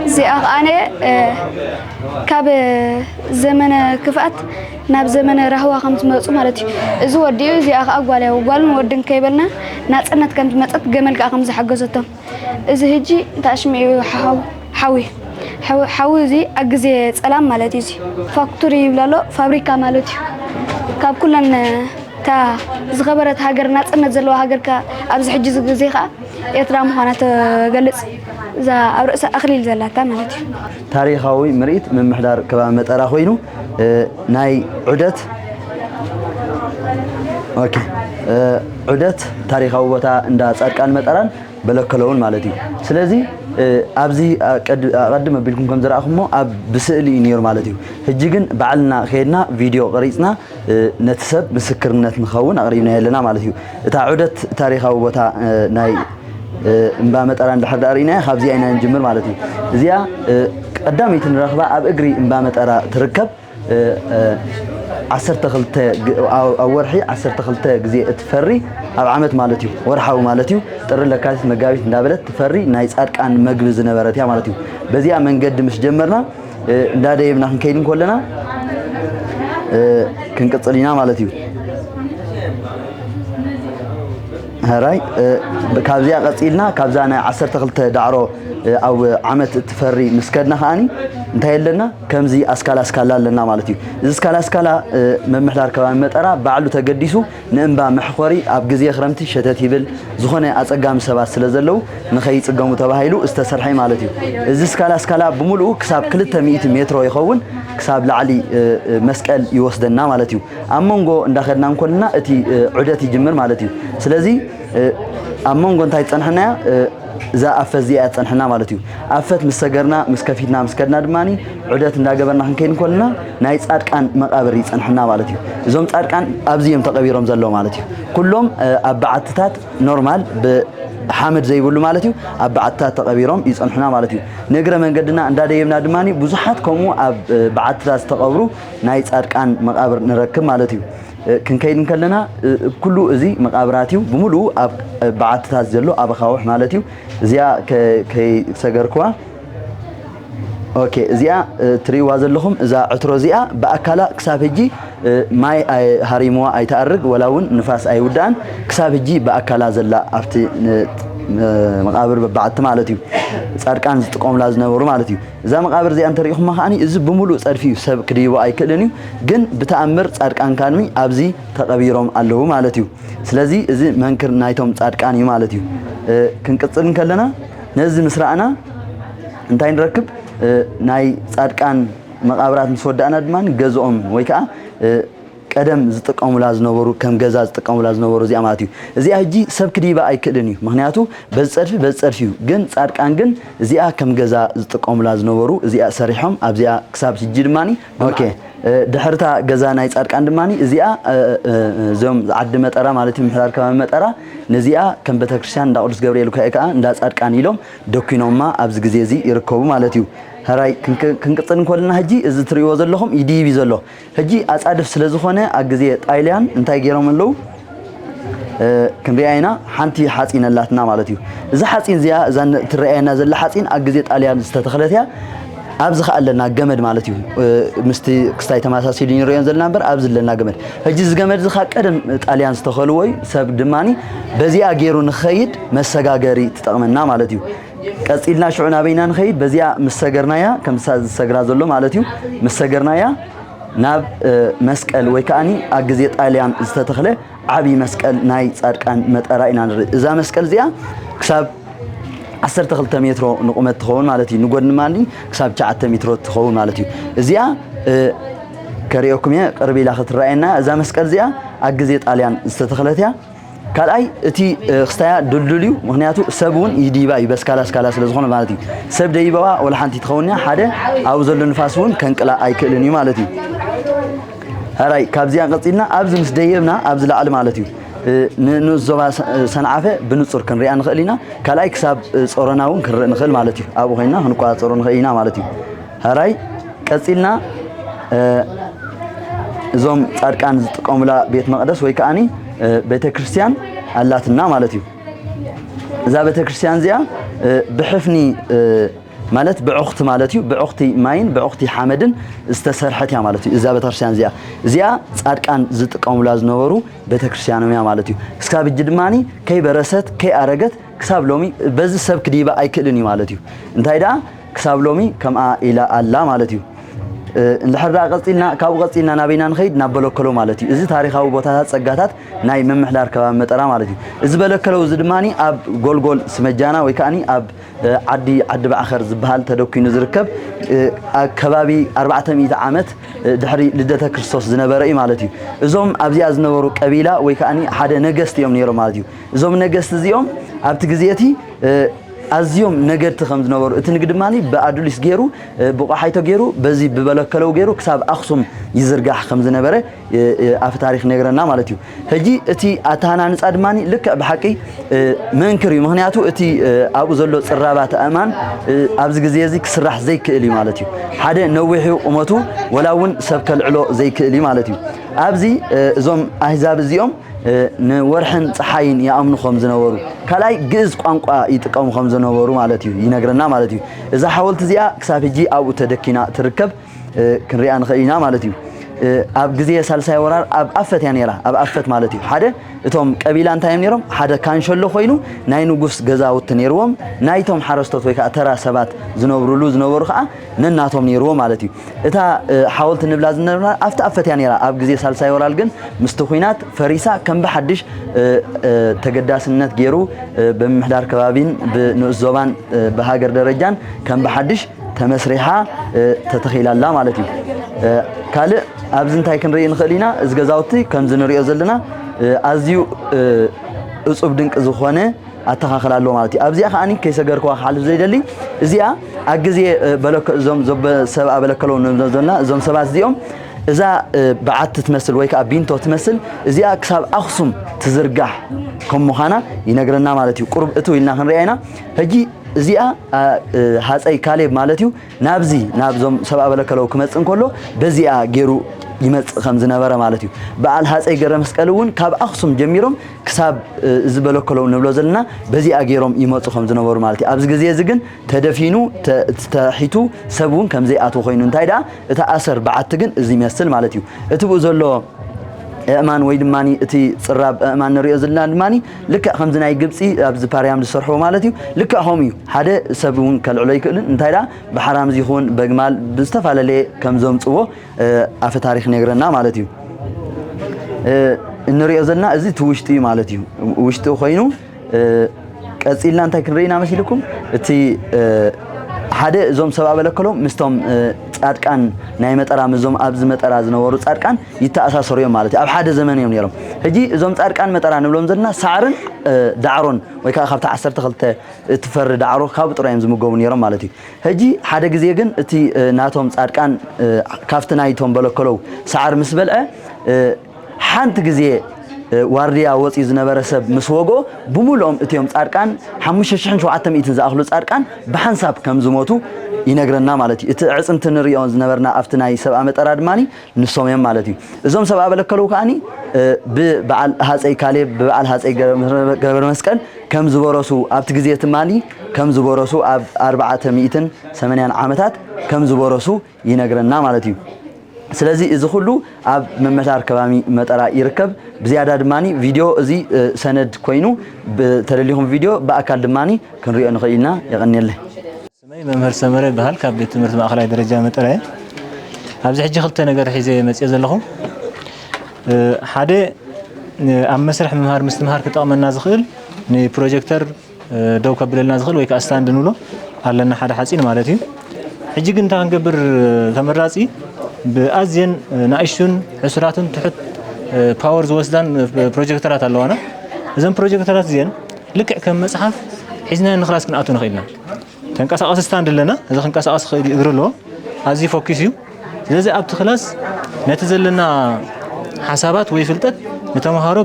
እዚኣ ኸኣ ነ-፣ እ፣ ካብ ዘመነ ክፍኣት ናብ ዘመነ ራህዋ ከም ዝመጹ ማለት እዩ። እዚ ወዲ እዩ፣ እዚኣ ኸኣ ጓል እያ። ጓልን ወድን ከይበልና ናጽነት ከም ዝመጸት ገመል ከኣ ከም ዝሓገዘቶም። እዚ ህጂ እንታይ ሽሙ እዩ? ሓው-፣ ሓዊ። ሓዊ፣ ሓዊ እዚ ኣብ ግዜ ጸላም ማለት እዩ። እዚ ፋክቱሪ ይብላሎ፣ ፋብሪካ ማለት እዩ። ካብ ኩለን እታ ዝኸበረት ሃገር፣ ናጽነት ዘለዋ ሃገር ከኣ ኣብዚ ሕጂ እዚ ግዜ ከኣ ኤርትራ ምዃና ተገልጽ እዛ ኣብ ርእሳ ኣኽሊል ዘላታ ማለት እዩ። ታሪኻዊ ምርኢት ምምሕዳር ከባቢ መጠራ ኮይኑ፣ እ፣ ናይ ዑደት፣ ኦኬ፣ እ፣ ዑደት ታሪኻዊ ቦታ እንዳ ጻድቃን መጠራን በለከለውን ማለት እዩ። ስለዚ ኣብዚ ኣቀድም ኣቢልኩም ከም ዝረኣኹሞ ኣብ ብስእሊ እዩ ነይሩ ማለት እዩ። ሕጂ ግን ባዕልና ከይድና ቪድዮ ቀሪፅና ነቲ ሰብ ምስክርነት ንኸውን ኣቕሪብናዮ ኣለና ማለት እዩ። እታ ዑደት ታሪኻዊ ቦታ ናይ እምባ መጠራ እንድሕር ዳኣ ርኢናያ ካብዚኣ ኢና ንጅምር ማለት እዩ። እዚኣ ቀዳመይቲ ንረኽባ ኣብ እግሪ እምባ መጠራ ትርከብ ዓሰርተ ክልተ ኣብ ወርሒ ዓሰርተ ክልተ ግዜ እትፈሪ ኣብ ዓመት ማለት እዩ። ወርሓዊ ማለት እዩ። ጥሪ፣ ለካቲት፣ መጋቢት እንዳበለት ትፈሪ ናይ ጻድቃን መግቢ ዝነበረት እያ ማለት እዩ። በዚኣ መንገዲ ምስ ጀመርና እንዳደየብና ክንከይድ እንኮለና ክንቅጽል ኢና ማለት እዩ። ሕራይ ካብዚኣ ቀጺልና ካብዛ ናይ ዓሰርተ ክልተ ዳዕሮ ኣብ ዓመት እትፈሪ ምስ ከድና ከኣኒ እንታይ ኣለና? ከምዚ ኣስካላ ኣስካላ ኣለና ማለት እዩ። እዚ ኣስካላ ኣስካላ ምምሕዳር ከባቢ መጠራ ባዕሉ ተገዲሱ ንእምባ መሕኮሪ ኣብ ግዜ ክረምቲ ሸተት ይብል፣ ዝኾነ ኣጸጋሚ ሰባት ስለ ዘለዉ ንኸይጽገሙ ተባሂሉ ዝተሰርሐ ማለት እዩ። እዚ ኣስካላ ኣስካላ ብምሉኡ ክሳብ ክልተ ሚእቲ ሜትሮ ይኸውን፣ ክሳብ ላዕሊ መስቀል ይወስደና ማለት እዩ። ኣብ መንጎ እንዳኸድና እንኮልና እቲ ዑደት ይጅምር ማለት እዩ። ስለዚ ኣብ መንጎ እንታይ ትጸንሐና እያ? እዛ ኣፈት እዚኣ እያ ትጸንሐና ማለት እዩ። ኣፈት ምስ ሰገርና ምስ ከፊትና ምስ ከድና ድማ ዑደት እንዳገበርና ክንከይድ እንኮልና ናይ ጻድቃን መቓብር ይጸንሐና ማለት እዩ። እዞም ጻድቃን ኣብዚ እዮም ተቐቢሮም ዘለዉ ማለት እዩ። ኩሎም ኣብ በዓትታት ኖርማል ብሓመድ ዘይብሉ ማለት እዩ ኣብ በዓትታት ተቐቢሮም ይጸንሑና ማለት እዩ። ንእግረ መንገድና እንዳደየብና ድማ ብዙሓት ከምኡ ኣብ በዓትታት ዝተቐብሩ ናይ ጻድቃን መቓብር ንረክብ ማለት እዩ። ክንከይድ እንከለና ኩሉ እዚ መቓብራት እዩ ብምሉኡ ኣብ በዓትታት ዘሎ ኣብ ኣኻውሕ ማለት እዩ። እዚኣ ከይሰገርክዋ ኦኬ፣ እዚኣ ትርእይዋ ዘለኹም እዛ ዕትሮ እዚኣ ብኣካላ ክሳብ ሕጂ ማይ ሃሪምዋ ኣይተኣርግ ወላ እውን ንፋስ ኣይውዳእን። ክሳብ ሕጂ ብኣካላ ዘላ ኣብቲ መቓብር በባዕቲ ማለት እዩ ጻድቃን ዝጥቀሙላ ዝነበሩ ማለት እዩ። እዛ መቓብር እዚኣ እንተሪኢኹማ ከዓኒ እዚ ብምሉእ ጸድፊ እዩ፣ ሰብ ክድይቦ ኣይክእልን እዩ። ግን ብተኣምር ጻድቃን ካድሚ ኣብዚ ተቐቢሮም ኣለዉ ማለት እዩ። ስለዚ እዚ መንክር ናይቶም ጻድቃን እዩ ማለት እዩ። ክንቅጽል እንከለና ነዚ ምስ ረኣና እንታይ ንረክብ? ናይ ጻድቃን መቓብራት ምስ ወዳእና ድማ ገዝኦም ወይ ከዓ ቀደም ዝጥቀሙላ ዝነበሩ ከም ገዛ ዝጥቀሙላ ዝነበሩ እዚኣ ማለት እዩ። እዚኣ ሕጂ ሰብ ክድይባ ኣይክእልን እዩ። ምክንያቱ በዚ ጸድፊ በዚ ጸድፊ እዩ። ግን ጻድቃን ግን እዚኣ ከም ገዛ ዝጥቀሙላ ዝነበሩ እዚኣ ሰሪሖም ኣብዚኣ ክሳብ ሕጂ ድማ ኦኬ ድሕርታ ገዛ ናይ ጻድቃን ድማ እዚኣ እዞም ዓዲ መጠራ ማለት እዩ ምሕዳር ከባቢ መጠራ ነዚኣ ከም ቤተክርስትያን እንዳ ቅዱስ ገብርኤል ከ ከዓ እንዳ ጻድቃን ኢሎም ደኩኖማ ኣብዚ ግዜ እዚ ይርከቡ ማለት እዩ። ሕራይ ክንቅጽል እንኮልና ሕጂ እዚ ትርእይዎ ዘለኹም ይድይብ እዩ ዘሎ። ሕጂ ኣጻድፍ ስለ ዝኾነ ኣብ ግዜ ጣይልያን እንታይ ገይሮም ኣለዉ? ክንሪኣ ኢና ሓንቲ ሓፂን ኣላትና ማለት እዩ። እዛ ሓፂን እዚኣ እዛ ትረኣየና ዘላ ሓፂን ኣብ ግዜ ጣልያን ዝተተኽለት እያ። ኣብዚ ከኣ ኣለና ገመድ ማለት እዩ። ምስቲ ክስታይ ተመሳሲሉ ንሪኦን ዘለና እምበር ኣብዚ ኣለና ገመድ። ሕጂ እዚ ገመድ እዚ ካብ ቀደም ጣልያን ዝተኸልዎ እዩ። ሰብ ድማ በዚኣ ገይሩ ንኸይድ መሰጋገሪ ትጠቕመና ማለት እዩ። ቀፂልና ሽዑ ናበይና ንኸይድ በዚኣ ምስ ሰገርናያ ከምሳ ዝሰግራ ዘሎ ማለት እዩ። ምስ ሰገርናያ ናብ መስቀል ወይ ከዓኒ ኣብ ግዜ ጣልያን ዝተተኽለ ዓብዪ መስቀል ናይ ጻድቃን መጠራ ኢና ንርኢ። እዛ መስቀል እዚኣ ክሳብ ዓሰርተ ክልተ ሜትሮ ንቑመት ትኸውን ማለት እዩ። ንጎድኒ ማኒ ክሳብ ትሽዓተ ሜትሮ ትኸውን ማለት እዩ። እዚኣ ከርእየኩም እየ ቅርብ ኢላ ክትረኣየና። እዛ መስቀል እዚኣ ኣብ ግዜ ጣልያን ዝተተኽለት እያ። ካልኣይ እቲ ክስታያ ድልዱል እዩ። ምክንያቱ ሰብ እውን ይድይባ እዩ በስካላ ስካላ ስለ ዝኾነ ማለት እዩ። ሰብ ደይበዋ ወላ ሓንቲ ትኸውን እያ። ሓደ ኣብኡ ዘሎ ንፋስ እውን ከንቅላ ኣይክእልን እዩ ማለት እዩ። ሕራይ ካብዚኣ ቀፂልና ኣብዚ ምስ ደየብና ኣብዚ ላዕሊ ማለት እዩ ንንኡስ ዞባ ሰንዓፈ ብንፁር ክንሪኣ ንኽእል ኢና። ካልኣይ ክሳብ ጾሮና እውን ክንርኢ ንኽእል ማለት እዩ። ኣብኡ ኮይና ክንቆፃፀሮ ንኽእል ኢና ማለት እዩ። ሕራይ ቀፂልና እዞም ጻድቃን ዝጥቀሙላ ቤት መቕደስ ወይ ከዓኒ ቤተ ክርስቲያን ኣላትና ማለት እዩ። እዛ ቤተ ክርስቲያን እዚኣ ብሕፍኒ ማለት ብዕኹቲ ማለት እዩ። ብዕኹቲ ማይን ብዕኹቲ ሓመድን ዝተሰርሐት እያ ማለት እዩ። እዛ ቤተክርስትያን እዚኣ እዚኣ ጻድቃን ዝጥቀሙላ ዝነበሩ ቤተክርስትያኖም እያ ማለት እዩ። እስካብ ሕጂ ድማ ከይበረሰት ከይኣረገት ክሳብ ሎሚ በዚ ሰብ ክድይባ ኣይክእልን እዩ ማለት እዩ። እንታይ ደኣ ክሳብ ሎሚ ከምኣ ኢላ ኣላ ማለት እዩ። እንድሕር ደኣ ቀጺልና፣ ካብኡ ቀጺልና ናበይና ንኸይድ? ናብ በለከሎ ማለት እዩ። እዚ ታሪኻዊ ቦታታት፣ ጸጋታት ናይ ምምሕዳር ከባቢ መጠራ ማለት እዩ። እዚ በለከሎ እዚ ድማ ኣብ ጎልጎል ስመጃና ወይ ከኣ ኣብ ዓዲ ዓዲ ባዕኸር ዝበሃል ተደኪኑ ዝርከብ ኣብ ከባቢ ኣርባዕተ ሚእቲ ዓመት ድሕሪ ልደተ ክርስቶስ ዝነበረ እዩ ማለት እዩ። እዞም ኣብዚኣ ዝነበሩ ቀቢላ ወይ ከኣ ሓደ ነገስቲ እዮም ነይሮም ማለት እዩ። እዞም ነገስቲ እዚኦም ኣብቲ ግዜ እቲ ኣዝዮም ነገድቲ ከም ዝነበሩ፣ እቲ ንግዲ ድማ ብኣዱሊስ ገይሩ፣ ብቆሓይቶ ገይሩ፣ በዚ ብበለከለው ገይሩ ክሳብ ኣኽሱም ይዝርጋሕ ከም ዝነበረ ኣፈ ታሪኽ ይነግረና ማለት እዩ። ሕጂ እቲ ኣተሃናንጻ ድማ ልክዕ ብሓቂ መንክር እዩ። ምኽንያቱ እቲ ኣብኡ ዘሎ ጽራባት ኣእማን ኣብዚ ግዜ እዚ ክስራሕ ዘይክእል እዩ ማለት እዩ። ሓደ ነዊሕ እዩ ቁመቱ፣ ወላ እውን ሰብ ከልዕሎ ዘይክእል እዩ ማለት እዩ። ኣብዚ እዞም ኣህዛብ እዚኦም ንወርሕን ጸሓይን ይኣምኑ ከም ዝነበሩ፣ ካልኣይ ግእዝ ቋንቋ ይጥቀሙ ከም ዝነበሩ ማለት እዩ፣ ይነግረና ማለት እዩ። እዛ ሓወልቲ እዚኣ ክሳብ ሕጂ ኣብኡ ተደኪና ትርከብ። ክንሪኣ ንኽእል ኢና ማለት እዩ። ኣብ ግዜ ሳልሳይ ወራር ኣብ ኣፈት እያ ነይራ፣ ኣብ ኣፈት ማለት እዩ። ሓደ እቶም ቀቢላ እንታይ እዮም ነይሮም? ሓደ ካንሸሎ ኮይኑ ናይ ንጉስ ገዛውቲ ነይርዎም፣ ናይቶም ሓረስቶት ወይ ከዓ ተራ ሰባት ዝነብሩሉ ዝነበሩ ከዓ ነናቶም ነይርዎ ማለት እዩ። እታ ሓወልቲ ንብላ ዝነበርና ኣብቲ ኣፈት እያ ነይራ። ኣብ ግዜ ሳልሳይ ወራር ግን ምስቲ ኹናት ፈሪሳ ከም ብሓድሽ ተገዳስነት ገይሩ ብምምሕዳር ከባቢን ብንኡስ ዞባን ብሃገር ደረጃን ከም ብሓድሽ ተመስሪሓ ተተኺላ ኣላ ማለት እዩ። ካልእ ኣብዚ እንታይ ክንርኢ ንኽእል ኢና? እዚ ገዛውቲ ከምዚ ንሪኦ ዘለና ኣዝዩ እጹብ ድንቂ ዝኾነ ኣተኻኽላ ኣለዎ ማለት እዩ። ኣብዚኣ ከኣ ከይሰገርክዋ ክሓልፍ ዘይደሊ፣ እዚኣ ኣብ ግዜ እዞም ሰብኣ በለከለዉ ንብሎም ዘለና እዞም ሰባት እዚኦም እዛ በዓቲ ትመስል ወይ ከዓ ቢንቶ ትመስል እዚኣ ክሳብ ኣኽሱም ትዝርጋሕ ከም ምዃና ይነግረና ማለት እዩ። ቁሩብ እትው ኢልና ክንሪኣ ኢና። ሕጂ እዚኣ ሃፀይ ካሌብ ማለት እዩ ናብዚ ናብዞም ሰብኣ በለከለዉ ክመፅእ እንከሎ በዚኣ ገይሩ ይመፅእ ከም ዝነበረ ማለት እዩ። በዓል ሃፀይ ገረመስቀል እውን ካብ ኣኽሱም ጀሚሮም ክሳብ እዚ በለከለዉ ንብሎ ዘለና በዚኣ ገይሮም ይመፁ ከም ዝነበሩ ማለት እዩ። ኣብዚ ግዜ እዚ ግን ተደፊኑ ተሒቱ ሰብ እውን ከም ዘይኣትዎ ኮይኑ እንታይ ደኣ እቲ ኣሰር በዓቲ ግን እዚ ይመስል ማለት እዩ። እቲ ብኡ ዘሎ ኣእማን ወይ ድማ እቲ ፅራብ ኣእማን ንሪኦ ዘለና ድማ ልክዕ ከምዚ ናይ ግብፂ ኣብዚ ፓርያም ዝሰርሕዎ ማለት እዩ። ልክዕ ከምኡ እዩ። ሓደ ሰብ እውን ከልዕሎ ኣይክእልን። እንታይ ደኣ ብሓራምዝ ይኹን በግማል ብዝተፈላለየ ከም ዘምፅዎ ኣፈ ታሪኽ ይነግረና ማለት እዩ። እንሪኦ ዘለና እዚ እቲ ውሽጢ እዩ ማለት እዩ። ውሽጢ ኮይኑ ቀፂልና እንታይ ክንርኢ ኢና መሲልኩም? እቲ ሓደ እዞም ሰብኣ በለከሎም ምስቶም ፃድቃን ናይ መጠራ ምስዞም ኣብዚ መጠራ ዝነበሩ ፃድቃን ይተኣሳሰሩ እዮም ማለት እዩ። ኣብ ሓደ ዘመን እዮም ነይሮም። ሕጂ እዞም ፃድቃን መጠራ ንብሎም ዘለና ሳዕርን ዳዕሮን ወይ ከዓ ካብቲ ዓሰርተ ክልተ እትፈሪ ዳዕሮ ካብ ጥራይ እዮም ዝምገቡ ነይሮም ማለት እዩ። ሕጂ ሓደ ግዜ ግን እቲ ናቶም ፃድቃን ካብቲ ናይቶም በለከለው ሳዕሪ ምስ በልዐ ሓንቲ ግዜ ዋርድያ ወፂኡ ዝነበረ ሰብ ምስ ወግኦ ብምልኦም እቲኦም ፃድቃን ሓሙሽተ ሽሕን ሸውዓተ ሚእትን ዝኣኽሉ ፃድቃን ብሓንሳብ ከም ዝሞቱ ይነግረና ማለት እዩ። እቲ ኣዕፅምቲ ንሪኦ ዝነበርና ኣብቲ ናይ ሰብኣ መጠራ ድማ ንሶም እዮም ማለት እዩ። እዞም ሰብኣ በለከለው ከዓኒ ብበዓል ሃፀይ ካሌብ ብበዓል ሃፀይ ገብረ መስቀል ከም ዝበረሱ ኣብቲ ግዜ ትማሊ ከም ዝበረሱ ኣብ ኣርባዕተ ሚእትን ሰማንያን ዓመታት ከም ዝበረሱ ይነግረና ማለት እዩ። ስለዚ እዚ ኩሉ ኣብ ምምሕዳር ከባቢ መጠራ ይርከብ። ብዝያዳ ድማ ቪድዮ እዚ ሰነድ ኮይኑ ተደሊኹም ቪድዮ ብኣካል ድማ ክንሪኦ ንኽእል ኢና። የቐንየለይ። ስመይ መምህር ሰመረ ይበሃል። ካብ ቤት ትምህርቲ ማእኸላይ ደረጃ መጠራ እየ። ኣብዚ ሕጂ ክልተ ነገር ሒዘ መፅየ ዘለኹ። ሓደ ኣብ መስርሕ ምምሃር ምስትምሃር ክጠቕመና ዝኽእል ንፕሮጀክተር ደው ከብለልና ዝኽእል ወይ ከዓ ስታንድ ንብሎ ኣለና፣ ሓደ ሓፂን ማለት እዩ። ሕጂ ግን እንታይ ክንገብር ተመራፂ ብኣዝየን ንኣሽቱን ሕሱራትን ትሑት ፓወር ዝወስዳን ፕሮጀክተራት ኣለዋና። እዘን ፕሮጀክተራት እዚአን ልክዕ ከም መፅሓፍ ሒዝናዮ ንክላስ ክንኣቱ ንኽእል ኢና። ተንቀሳቐሲ ስታንድ ኣለና። እዚ ክንቀሳቐስ ዝኽእል እግሪ ኣለዎ። ኣዝዩ ፎኪስ እዩ። ስለዚ ኣብቲ ክላስ ነቲ ዘለና ሓሳባት ወይ ፍልጠት ንተምሃሮ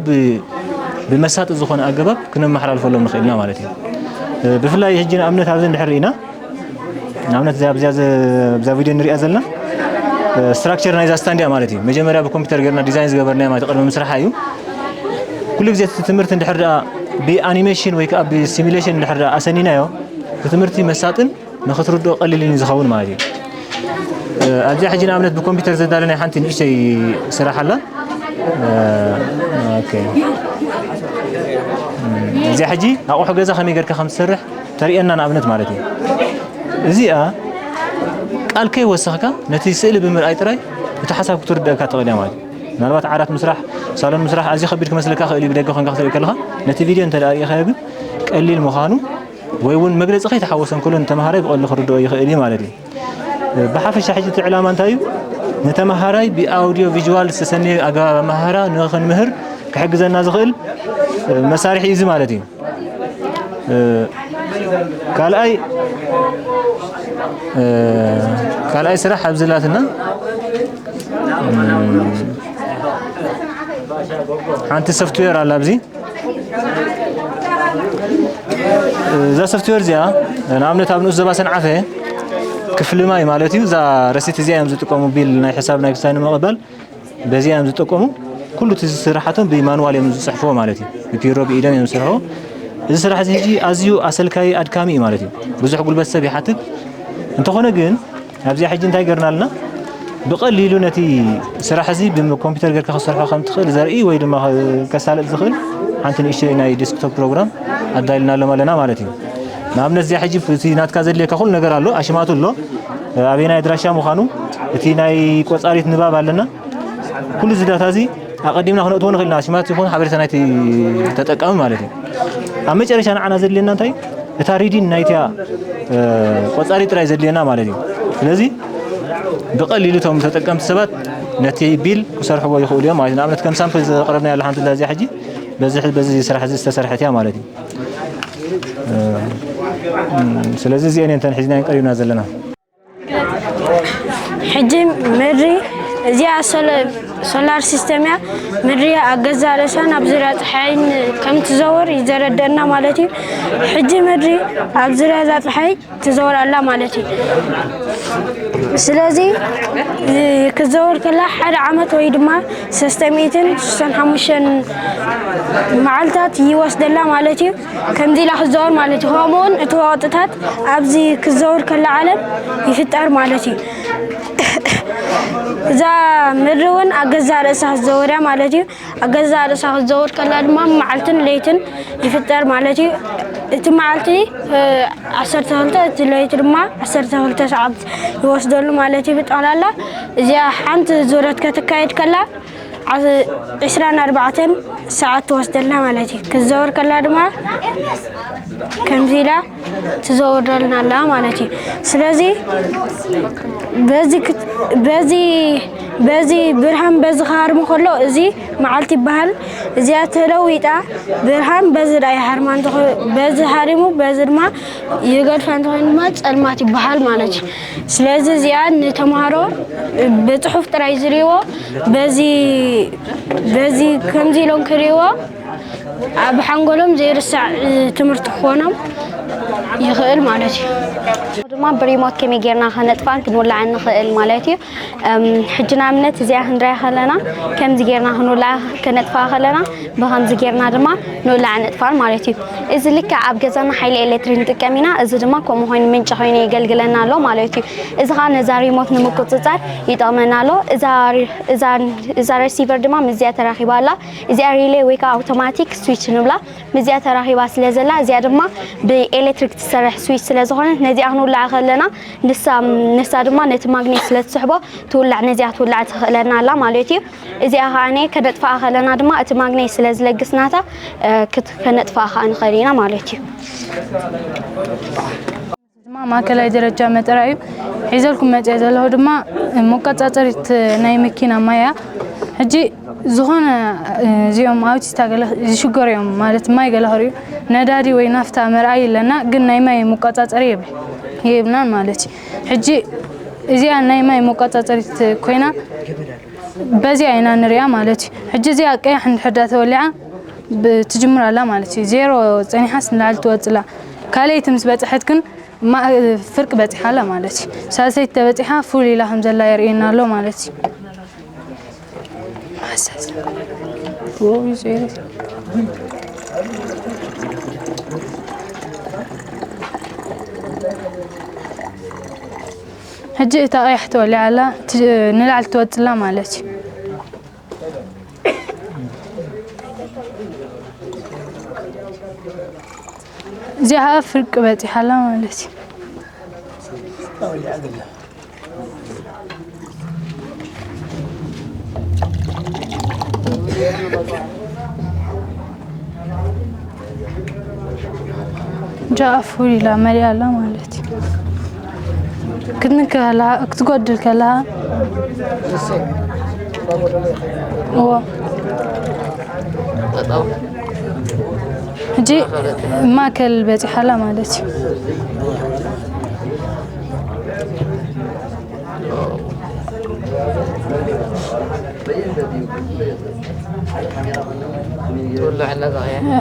ብመሳጢ ዝኾነ ኣገባብ ክነመሓላልፈሎም ንኽእል ኢና ማለት እዩ። ብፍላይ ሕጂ ንኣብነት ኣብዚ እንድሕር ርኢና ንኣብነት እዛ ኣብዛ ቪድዮ ንሪኣ ዘለና ስትራክቸር ናይዛ ስታንድ እያ ማለት እዩ። መጀመርያ ብኮምፒውተር ጌርና ዲዛይን ዝገበርናዮ ማለት ቅድሚ ምስርሓ እዩ። ኩሉ ግዜ እቲ ትምህርቲ እንድሕር ደኣ ብኣኒሜሽን ወይ ከዓ ብሲሚሌሽን እንድሕር ደኣ ኣሰኒናዮ እቲ ትምህርቲ መሳጥን ንኽትርድኦ ቀሊል እዩ ዝኸውን ማለት እዩ። ኣብዚኣ ሕጂ ንኣብነት ብኮምፒውተር ዘዳለናይ ሓንቲ ንእሽተይ ስራሕ ኣላ። እዚኣ ሕጂ ኣቑሑ ገዛ ከመይ ጌርካ ከም ትሰርሕ ተርእየና ንኣብነት ማለት እዩ። እዚኣ ቃል ከይወሰኽካ ነቲ ስእሊ ብምርኣይ ጥራይ እቲ ሓሳብ ክትርደእካ ትኽእል እያ ማለት እዩ። ምናልባት ዓራት ምስራሕ፣ ሳሎን ምስራሕ ኣዝዩ ከቢድ ክመስለካ ክእል እዩ፣ ብደገ ኮንካ ክትርኢ ከለኻ። ነቲ ቪድዮ እንተ ደኣ ርኢኻዮ ግን ቀሊል ምዃኑ ወይ እውን መግለጺ ከይተሓወሰ እንከሎ ንተምሃራይ ብቐሊሉ ክርድኦ ይኽእል እዩ ማለት እዩ። ብሓፈሻ ሕጂ እቲ ዕላማ እንታይ እዩ? ንተምሃራይ ብኣውዲዮ ቪዥዋል ዝተሰነየ ኣገባብ ኣመሃህራ ንኽንምህር ክሕግዘና ዝኽእል መሳርሒ እዩ እዚ ማለት እዩ። ካልኣይ ካልኣይ ስራሕ ኣብዚ ላትና ሓንቲ ሶፍትዌር ኣላ ኣብዚ። እዛ ሶፍትዌር እዚኣ ንኣብነት ኣብ ንኡስ ዞባ ሰንዓፈ ክፍሊ ማይ ማለት እዩ። እዛ ረሲት እዚኣ እዮም ዝጥቀሙ፣ ቢል ናይ ሕሳብ ናይ ክሳይ ንምቕባል በዚኣ እዮም ዝጥቀሙ። ኩሉ እቲ ስራሓቶም ብማንዋል እዮም ዝፅሕፍዎ ማለት እዩ። ብፒሮ ብኢዶም እዮም ዝስርሕዎ። እዚ ስራሕ እዚ ሕጂ ኣዝዩ ኣሰልካይ ኣድካሚ እዩ ማለት እዩ። ብዙሕ ጉልበት ሰብ ይሓትት። እንተኾነ ግን ኣብዚኣ ሕጂ እንታይ ገርና ኣለና? ብቐሊሉ ነቲ ስራሕ እዚ ብኮምፒውተር ጌርካ ክሰርሖ ከም ትኽእል ዘርኢ ወይ ድማ ከሳልጥ ዝኽእል ሓንቲ ንእሽተይ ናይ ዴስክቶፕ ፕሮግራም ኣዳሊናሎም ኣለና ማለት እዩ። ንኣብነት እዚኣ ሕጂ እቲ ናትካ ዘድልየካ ኩሉ ነገር ኣሎ፣ ኣሽማቱ ኣሎ፣ ኣበየናይ ኣድራሻ ምዃኑ፣ እቲ ናይ ቆጻሪት ንባብ ኣለና። ኩሉ እዚ ዳታ እዚ ኣቐዲምና ክነእትዎ ንኽእል ኢና፣ ኣሽማት ይኹን ሓበሬታ ናይቲ ተጠቃሚ ማለት እዩ። ኣብ መጨረሻ ንዓና ዘድልየና እንታይ? እታ ሪዲን ናይቲያ ቆጻሪ ጥራይ ዘድልየና ማለት እዩ። ስለዚ ብቐሊሉ እቶም ተጠቀምቲ ሰባት ነቲ ቢል ክሰርሕዎ ይኽእሉ እዮም ማለት እዩ። ንኣብነት ከም ሳምፕል ዘቕረብናያ ሓንቲ እዚኣ ሕጂ በዚ በዚ ስራሕ እዚ ዝተሰርሐት እያ ማለት እዩ። ስለዚ እዚአን እየን እተን ሒዝናየን ቀሪብና ዘለና። ሕጂ ምድሪ እዚኣ ሶለ- ሶላር ሲስተም እያ። ምድሪ ኣብ ገዛእ ርእሳ ናብ ዙርያ ፀሓይ ከም ትዘውር እዩ ዘረደእና ማለት እዩ። ሕጂ ምድሪ ኣብ ዙርያ እዛ ፀሓይ ትዘውር ኣላ ማለት እዩ። ስለዚ ክትዘውር ከላ ሓደ ዓመት ወይ ድማ ሰለስተ ሚእትን ስሳን ሓሙሽተን መዓልታት ይወስደላ ማለት እዩ። ከምዚ ኢላ ክትዘውር ማለት እዩ። ከምኡ እውን እቲ ወቕጥታት ኣብዚ ክትዘውር ከላ ዓለም ይፍጠር ማለት እዩ። እዛ ምድሪ እውን ኣብ ገዛእ ርእሳ ክትዘውር እያ ማለት እዩ። ኣብ ገዛእ ርእሳ ክትዘውር ከላ ድማ መዓልትን ለይትን ይፍጠር ማለት እዩ። እቲ መዓልቲ ዓሰርተ ክልተ እቲ ለይቲ ድማ ዓሰርተ ክልተ ሰዓት ይወስደሉ ማለት እዩ። ብጠቕላላ እዚኣ ሓንቲ ዙረት ከተካየድ ከላ ዒስራን ኣርባዕተን ሰዓት ትወስደልና ማለት እዩ። ክትዘውር ከላ ድማ ከምዚ ኢላ ትዘውረልና ኣላ ማለት እዩ። ስለዚ በዚ በዚ በዚ ብርሃን በዚ ክሃርም ከሎ እዚ መዓልቲ ይበሃል። እዚኣ ተለዊጣ ብርሃን በዚ ደኣ ይሃርማ በዚ ሃሪሙ በዚ ድማ ይገድፋ እንተኾይኑ ድማ ጸልማት ይበሃል ማለት እዩ። ስለዚ እዚኣ ንተምሃሮ ብጽሑፍ ጥራይ ዝርእይዎ በዚ በዚ ከምዚ ኢሎም ክርእይዎ ኣብ ሓንጎሎም ዘይርሳዕ ትምህርቲ ክኾኖም ይኽእል ማለት እዩ። ድማ ብሪሞት ከመይ ጌርና ከነጥፋን ክንውላዕን ንኽእል ማለት እዩ። ሕጂ ንኣብነት እዚኣ ክንሪኣ ከለና ከምዚ ጌርና ክንውላዓ ከነጥፍኣ ከለና ብኸምዚ ጌርና ድማ ንውላዕ ነጥፋን ማለት እዩ። እዚ ልክዕ ኣብ ገዛና ሓይሊ ኤሌክትሪክ ንጥቀም ኢና። እዚ ድማ ከምኡ ኮይኑ ምንጪ ኮይኑ የገልግለና ኣሎ ማለት እዩ። እዚ ከዓ ነዛ ሪሞት ንምቁፅፃር ይጠቕመና ኣሎ። እዛ ሪ- እዛ እዛ ረሲቨር ድማ ምስዚኣ ተራኺባ ኣላ። እዚኣ ሪሌ ወይ ከዓ ኣውቶማቲክ ስዊች ንብላ። ምስዚኣ ተራኺባ ስለ ዘላ እዚኣ ድማ ብኤሌክትሪክ ትሰርሕ ስዊች ስለ ዝኾነት ነዚኣ ክንውላዓ ከለና ንሳ ንሳ ድማ ነቲ ማግኔት ስለ ትስሕቦ ትውላዕ ነዚኣ ትውላዕ ትኽእለና ኣላ ማለት እዩ። እዚኣ ከዓ ከነጥፍኣ ከለና ድማ እቲ ማግኔት ስለ ዝለግስ ናታ ክት- ከነጥፍኣ ከዓ ንኽእል ኢና ማለት እዩ። ድማ ማእከላይ ደረጃ መጠራ እዩ። ሒዘልኩም መፅአ ዘለኹ ድማ መቆፃፀሪት ናይ መኪና ማይ እያ። ሕጂ ዝኾነ እዚኦም ኣውቲስታ ገለ ዝሽገሩ እዮም ማለት ማይ ገለ ክርእዩ ነዳዲ ወይ ናፍታ መርኣይ ኣለና ግን ናይ ማይ መቆፃፀሪ የብል የብልናን ማለት እዩ። ሕጂ እዚኣ ናይ ማይ መቆፃፀሪት ኮይና በዚኣ ኢና ንሪኣ ማለት እዩ። ሕጂ እዚኣ ቀያሕ እንድሕር ዳ ተወሊዓ ትጅምር ኣላ ማለት እዩ። ዜሮ ፀኒሓስ ንላዕሊ ትወፅላ ካልኣይቲ ምስ በፅሐት ግን ፍርቂ በፂሓ ኣላ ማለት እዩ። ሳልሰይቲ ተበፂሓ ፉል ኢላ ከም ዘላ የርእየና ኣሎ ማለት እዩ። ሕጂ እታ ቀያሕ ተወሊዓ ኣላ ንላዕሊ ትወፅላ ማለት እዩ። እዚኣ ከዓ ፍርቂ በፂሓ ኣላ ማለት እዩ። ጃ ፉል ኢላ መሊኣ ኣላ ማለት እዩ። ክትንክህላ ክትጎድል ከላ እዎ። ሕጂ ማእከል በጺሓላ ማለት እዩ።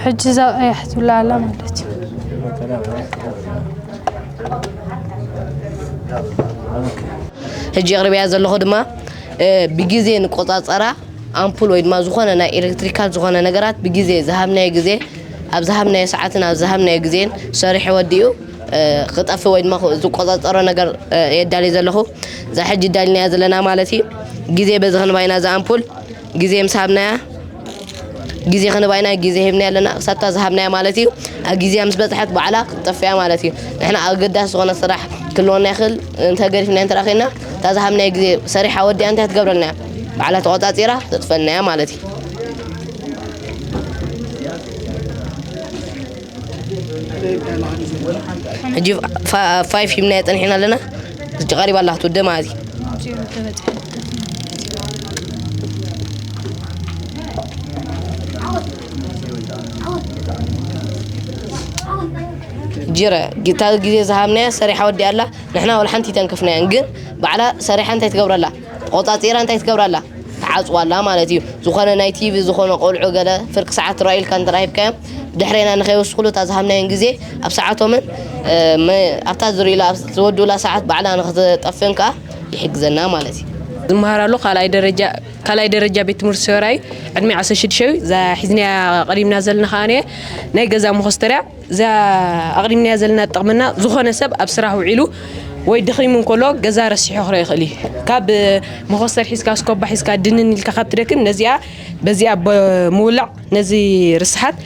ሕጂ እዛ ቀያሕ ትብላ ኣላ ማለት እዩ። ሕጂ ኣቕሪበያ ዘለኹ ድማ ብግዜ ንቆጻጸራ፣ ኣምፑል ወይ ድማ ዝኾነ ናይ ኤሌክትሪካል ዝኾነ ነገራት ብግዜ ዝሃብናዮ ግዜ፣ ኣብ ዝሃብናዮ ሰዓትን ኣብ ዝሃብናዮ ግዜን ሰሪሑ ወዲኡ ክጠፍእ ወይ ድማ ዝቆጻጸሮ ነገር የዳሊ ዘለኹ። እዛ ሕጂ ዳሊናያ ዘለና ማለት እዩ። ግዜ በዚ ክንባይና እዛ ኣምፑል ግዜ ምስ ሃብናያ፣ ግዜ ክንባይና ግዜ ሂብና ኣለና። ክሳብታ ዝሃብናያ ማለት እዩ። ኣብ ግዜያ ምስ በጽሐት ባዕላ ክትጠፍያ ማለት እዩ። ንሕና ኣገዳሲ ዝኾነ ስራሕ ክልወና ይኽእል፣ እንተገዲፍና እንተረኺና፣ እታ ዝሃብናዮ ግዜ ሰሪሓ ወዲኣ እንታይ ትገብረልና እያ? ባዕላ ተቖጻጺራ ተጥፈልና እያ ማለት እዩ። ሕጂ ፋይፍ ሂብናዮ ጸኒሕና ኣለና። ሕጂ ቀሪባ ኣላ ክትውደ ማለት እዩ። ጅረ፣ ጊታ ግዜ ዝሃብናያ ሰሪሓ ወዲኣ ኣላ። ንሕና ወላ ሓንቲ ኣይተንከፍናያን፣ ግን ባዕላ ሰሪሓ እንታይ ትገብረላ? ቆጻጺራ እንታይ ትገብረላ? ትዓጽዋላ ማለት እዩ። ዝኾነ ናይ ቲቪ ዝኾነ ቆልዑ ገለ ፍርቂ ሰዓት ራኢልካ እንተ ሂብካዮም ድሕሬና ንኸይወስኹሉ እታ ዝሃብናየን ግዜ ኣብ ሰዓቶምን ኣብታ ዝርእላ ኣብ ዝወድኡላ ሰዓት ባዕላ ንኽትጠፍእን ከኣ ይሕግዘና ማለት እዩ። ዝመሃር ኣሎ ካልኣይ ደረጃ ካልኣይ ደረጃ ቤት ትምህርቲ ሰራይ ዕድሜ ዓሰርተ ሽዱሽተ እዩ። እዛ ሒዝናያ ቀሪብና ዘለና ከኣ ናይ ገዛ መኾስተርያ እዛ ኣቕዲምናያ ዘለና ትጠቕመና። ዝኾነ ሰብ ኣብ ስራሕ ውዒሉ ወይ ደኺሙ እንከሎ ገዛ ረሲሑ ክረኢ ይኽእል እዩ። ካብ መኾስተር ሒዝካ፣ ስኮባ ሒዝካ፣ ድንን ኢልካ ካብ ትደክም ነዚኣ በዚኣ ብምውላዕ ነዚ ርስሓት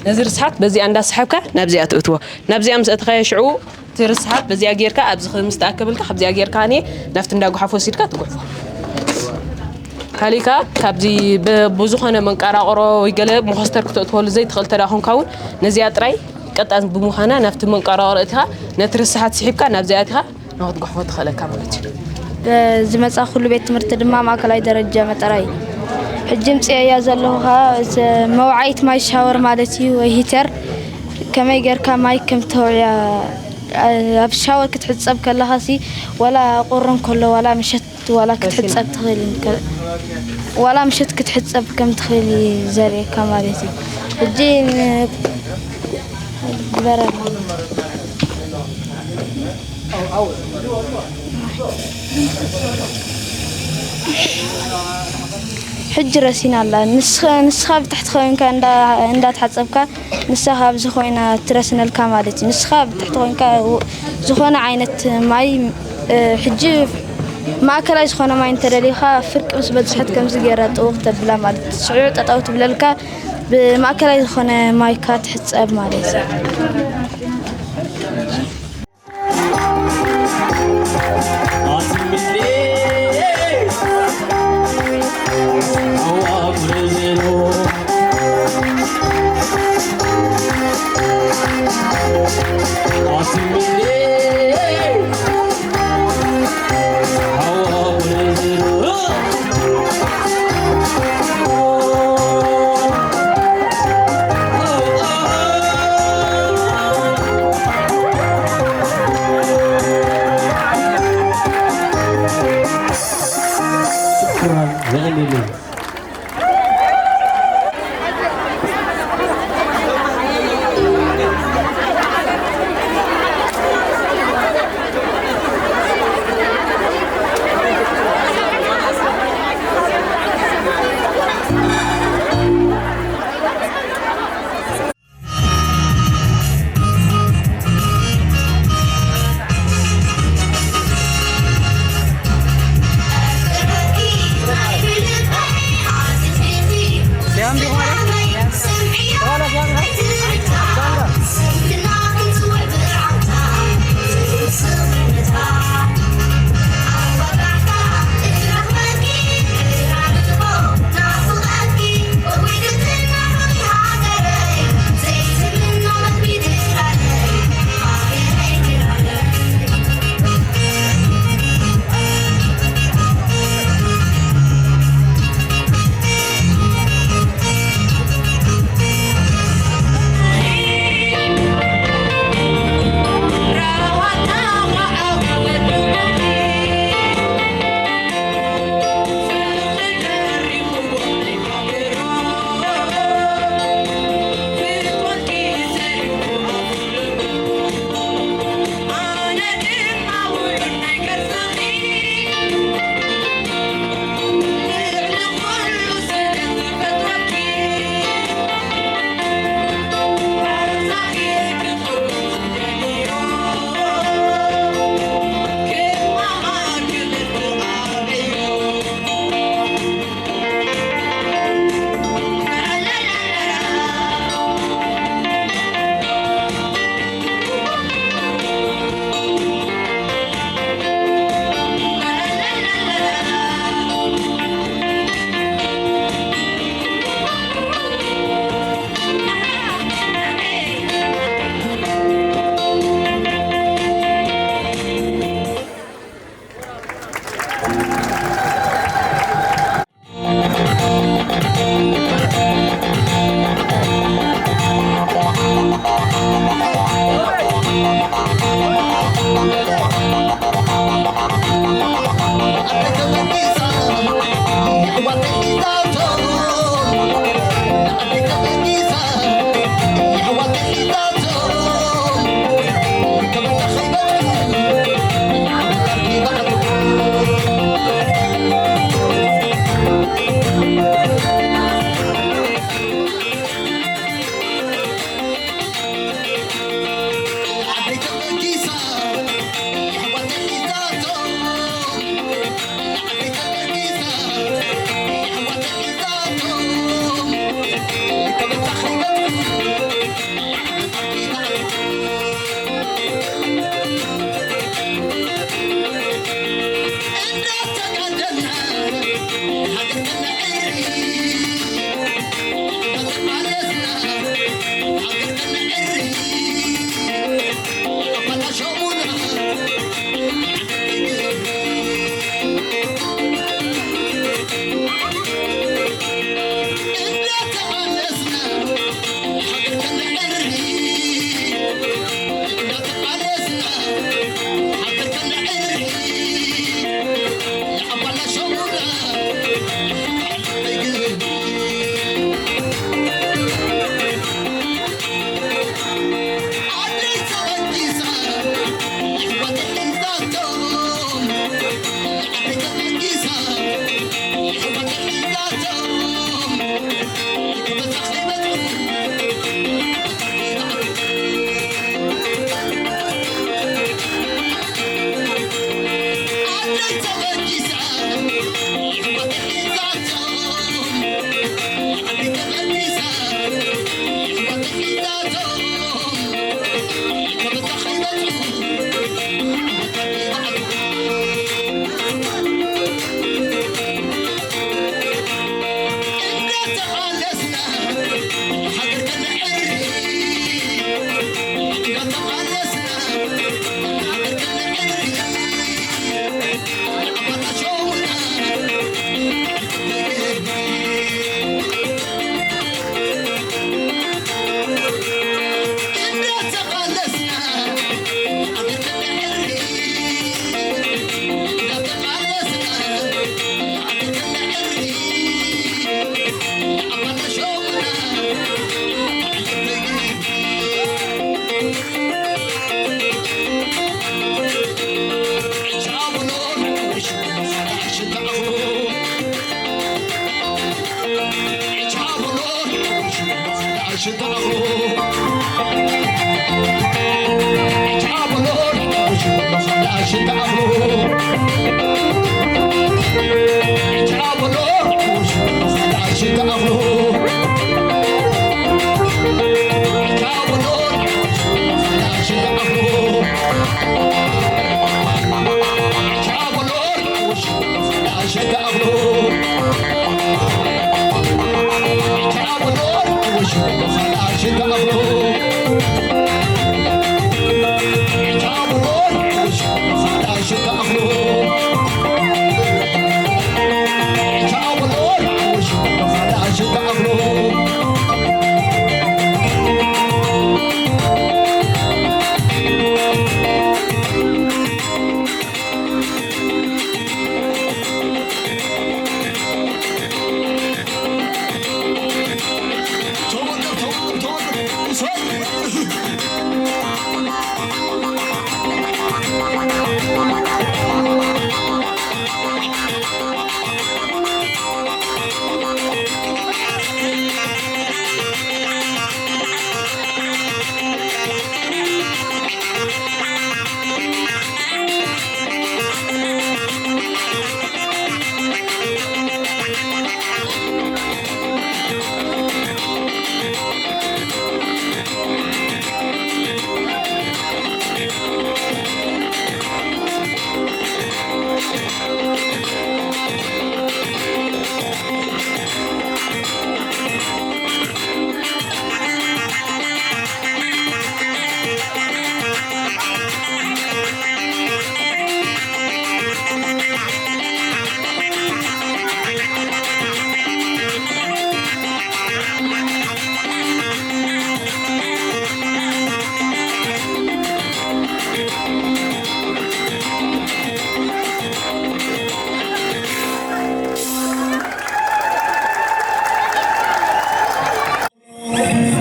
ነዚ ርስሓት በዚኣ እንዳሰሓብካ ናብዚኣ ትእትዎ። ናብዚኣ ምስ ኣእተኻዮ ሽዑ እቲ ርስሓት በዚኣ ጌርካ ኣብዚ ምስ ተኣከበልካ ካብዚኣ ጌርካ እኔ ናብቲ እንዳጉሓፍ ወሲድካ ትጉሕፎ። ካሊካ ካብዚ ብዝኾነ መንቀራቕሮ ወይ ገለ መኾስተር ክተእትወሉ ዘይትኽእል ተዳ ኮንካ እውን ነዚኣ ጥራይ ቀጣን ብምዃና ናብቲ መንቀራቕሮ እቲኻ ነቲ ርስሓት ስሒብካ ናብዚኣ እቲኻ ንኽትጉሕፎ ትኽእለካ ማለት እዩ። ዝመጻ ኩሉ ቤት ትምህርቲ ድማ ማእከላይ ደረጃ መጠራይ። ሕጂ ምጽኤያ ዘለኹ ኸኣ መውዓይት ማይ ሻወር ማለት እዩ ወይ ሂተር ከመይ ጌርካ ማይ ከም ተውዕያ ኣብ ሻወር ክትሕጸብ ከለኻሲ ዋላ ቁሪ እንከሎ ዋላ ምሸት ዋላ ክትሕጸብ ትኽእል ዋላ ምሸት ክትሕጸብ ከም ትኽእል እዩ ዘርእየካ ማለት እዩ። ሕጂ ግበረላ። ሕጂ ረሲና ኣላ። ንስኻ ብታሕቲ ኮይንካ እንዳተሓጸብካ ንሳ ካብዚ ኮይና ትረስነልካ ማለት እዩ። ንስኻ ብትሕቲ ኮይንካ ዝኾነ ዓይነት ማይ ሕጂ ማእከላይ ዝኾነ ማይ እንተደሊኻ ፍርቂ ምስ በዝሐት ከምዚ ገይራ ጥውቕ ተብላ ማለት እዩ። ሽዑ ጠጠው ትብለልካ ብማእከላይ ዝኾነ ማይካ ትሕጸብ ማለት እዩ።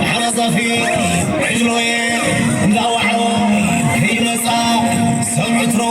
ሓረዛፊ ዕጅሎየ እንዳዋዕሮ ከይመጻ ሰብ ዕትሮ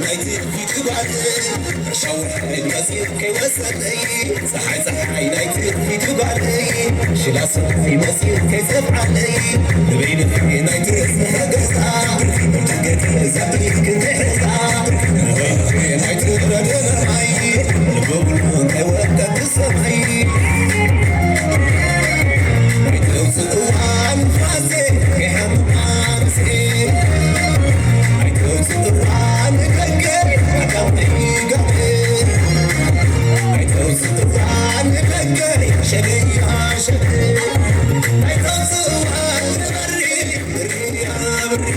ናይቲ ፊት ጓል ሻውሕ መጺኡ ከይወሰደይ፣ ጸሓይ ጸሓይ ናይቲ ፊት ጓል ሽላ ሰማይ መጺኡ ከይጸፍዓለይ፣ ንበይነይ ናይቲ ርእሲ ገዛ ገዛ ክንሕዛ፣ ንበይነይ ናይቲ ረደናይ ልበ ብሉ ከይወቀ ብሰማይ። ኣይተውጽእዋ ንፋሴ ከይሓምማ ርእሴ፣ ኣይተውጽእዋ ንደገ ኣዳምጠይ ጋገ፣ ኣይተውጽእዋ ንደገ ሸገያ ሸገ፣ ኣይተውጽእዋ ንበሪ ብርያ ብሪ።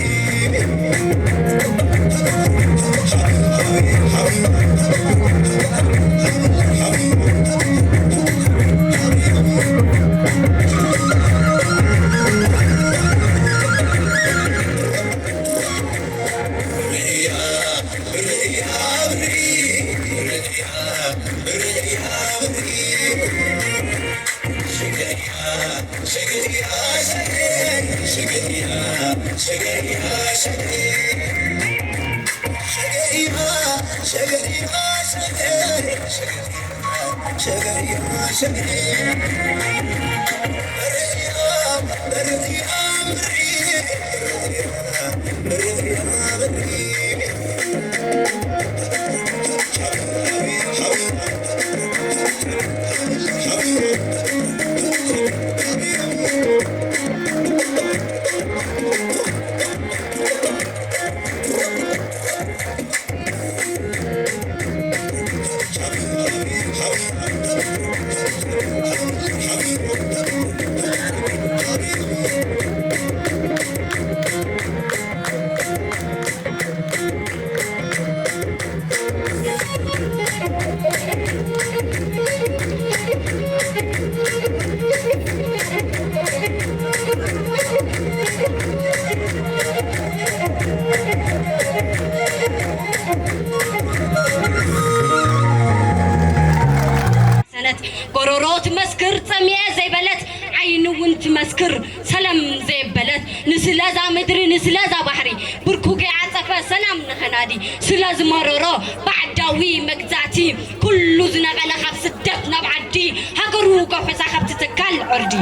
ሰነት ጎሮሮ ትመስክር ጸሚኤ ዘይበለት፣ ዓይኒ እውን ትመስክር ሰለም ዘየበለት፣ ንስለዛ ምድሪ ንስለዛ ባሕሪ ብርኩ ከይዓጸፈ ሰላም ንኸናዲ፣ ስለ ዝመረሮ ባዕዳዊ መግዛእቲ ኩሉ ዝነቐለ ካብ ስደት ናብ ዓዲ፣ ሃገሩ ከውሕሳ ካብቲ ትካል ዕርዲ።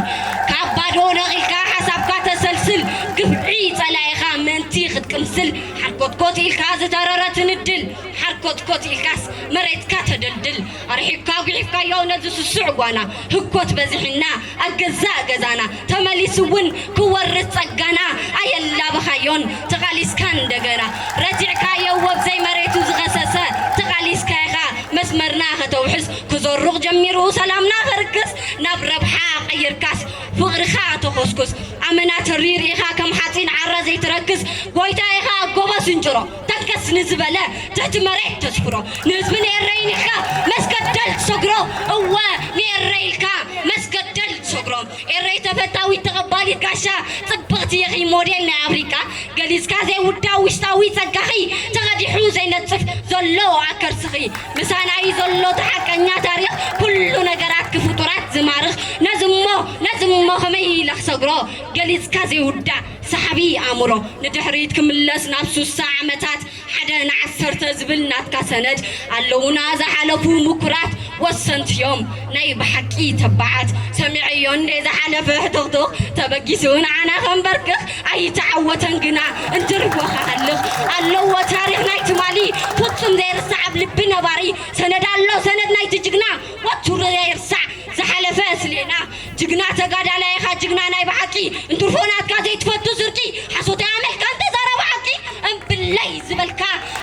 ካብ ባዶ ነቒልካ ሓሳብካ ተሰልስል፣ ግፍዒ ጸላኢኻ ምእንቲ ክትቅምስል፣ ሓርኮትኮት ኢልካ ዝተረረ ትንድል፣ ሓርኮትኮት ኢልካስ መሬትካ ተደልድል። ኣርሒብካ ጉሒፍካዮ ነዚ ስሱዕ ጓና፣ ህኮት በዚሕና ኣብ ገዛእ ገዛና፣ ተመሊሱ እውን ክወርስ ጸጋና ኣየላበኻዮን ተቓሊስካ እንደገና። ረቲዕካዮ ወብዘይ መሬቱ ዝኸሰሰ ተቓሊስካ ኢኻ መስመርና ከተውሕስ፣ ክዘሩቕ ጀሚሩ ሰላምና ከርክስ፣ ናብ ረብሓ ቀይርካስ ፍቕርኻ ተኾስኩስ። ኣመና ተሪር ኢኻ ከም ሓፂን ዓረ ዘይትረክስ፣ ጎይታ ኢኻ ጎቦ ስንጭሮ። ተንከስ ንዝበለ ትሕቲ መሬት ተስፍሮ። ንህዝቢ ንኤረይ ኢልካ መስገደል ትሰግሮ። እወ ንኤረይ ኢልካ መስገደል ትሰግሮ። ኤረይ ተፈታዊት ተቐባሊት ጋሻ፣ ጽብቕቲ ኢኺ ሞዴል ናይ ኣፍሪቃ። ገሊጽካ ዘይውዳእ ውሽጣዊ ጸጋኺ፣ ተቐዲሑ ዘይነጽፍ ዘሎ ኣብ ከርስኺ። ምሳና እዩ ዘሎ እቲ ሓቀኛ ታሪኽ፣ ኩሉ ነገራት ክፍጡራት ዝማርኽ። ነዚ እሞ፣ ነዚ እሞ ከመይ ኢለ ክሰግሮ? ገሊጽካ ዘይውዳእ ሰሓቢ ኣእምሮ፣ ንድሕሪት ክምለስ ናብ ሱሳ ዓመታት፣ ሓደ ንዓሰርተ ዝብል ናትካ ሰነድ ኣለዉና ዝሓለፉ ምኩራት ወሰንቲ እዮም ናይ ብሓቂ ተባዓት። ሰሚዐዮ እንደ ዝሓለፈ ሕትኽትኽ ተበጊሱ ንዓና ከንበርክኽ ኣይተዓወተን ግና እንትርፎ ክሃልኽ ኣለዎ ታሪኽ ናይ ትማሊ ፍጹም ዘይርሳዕ ኣብ ልቢ ነባሪ ሰነድ ኣሎ ሰነድ ናይቲ ጅግና ወትሩ ዘይርሳዕ ዝሓለፈ ስሌና ጅግና ተጋዳላይ ኢኻ ጅግና ናይ ብሓቂ እንትርፎ ናትካ ዘይትፈቱ ስርቂ ሓሶት ኣመልካ እንተዛረቡ ሓቂ እምብለይ ዝበልካ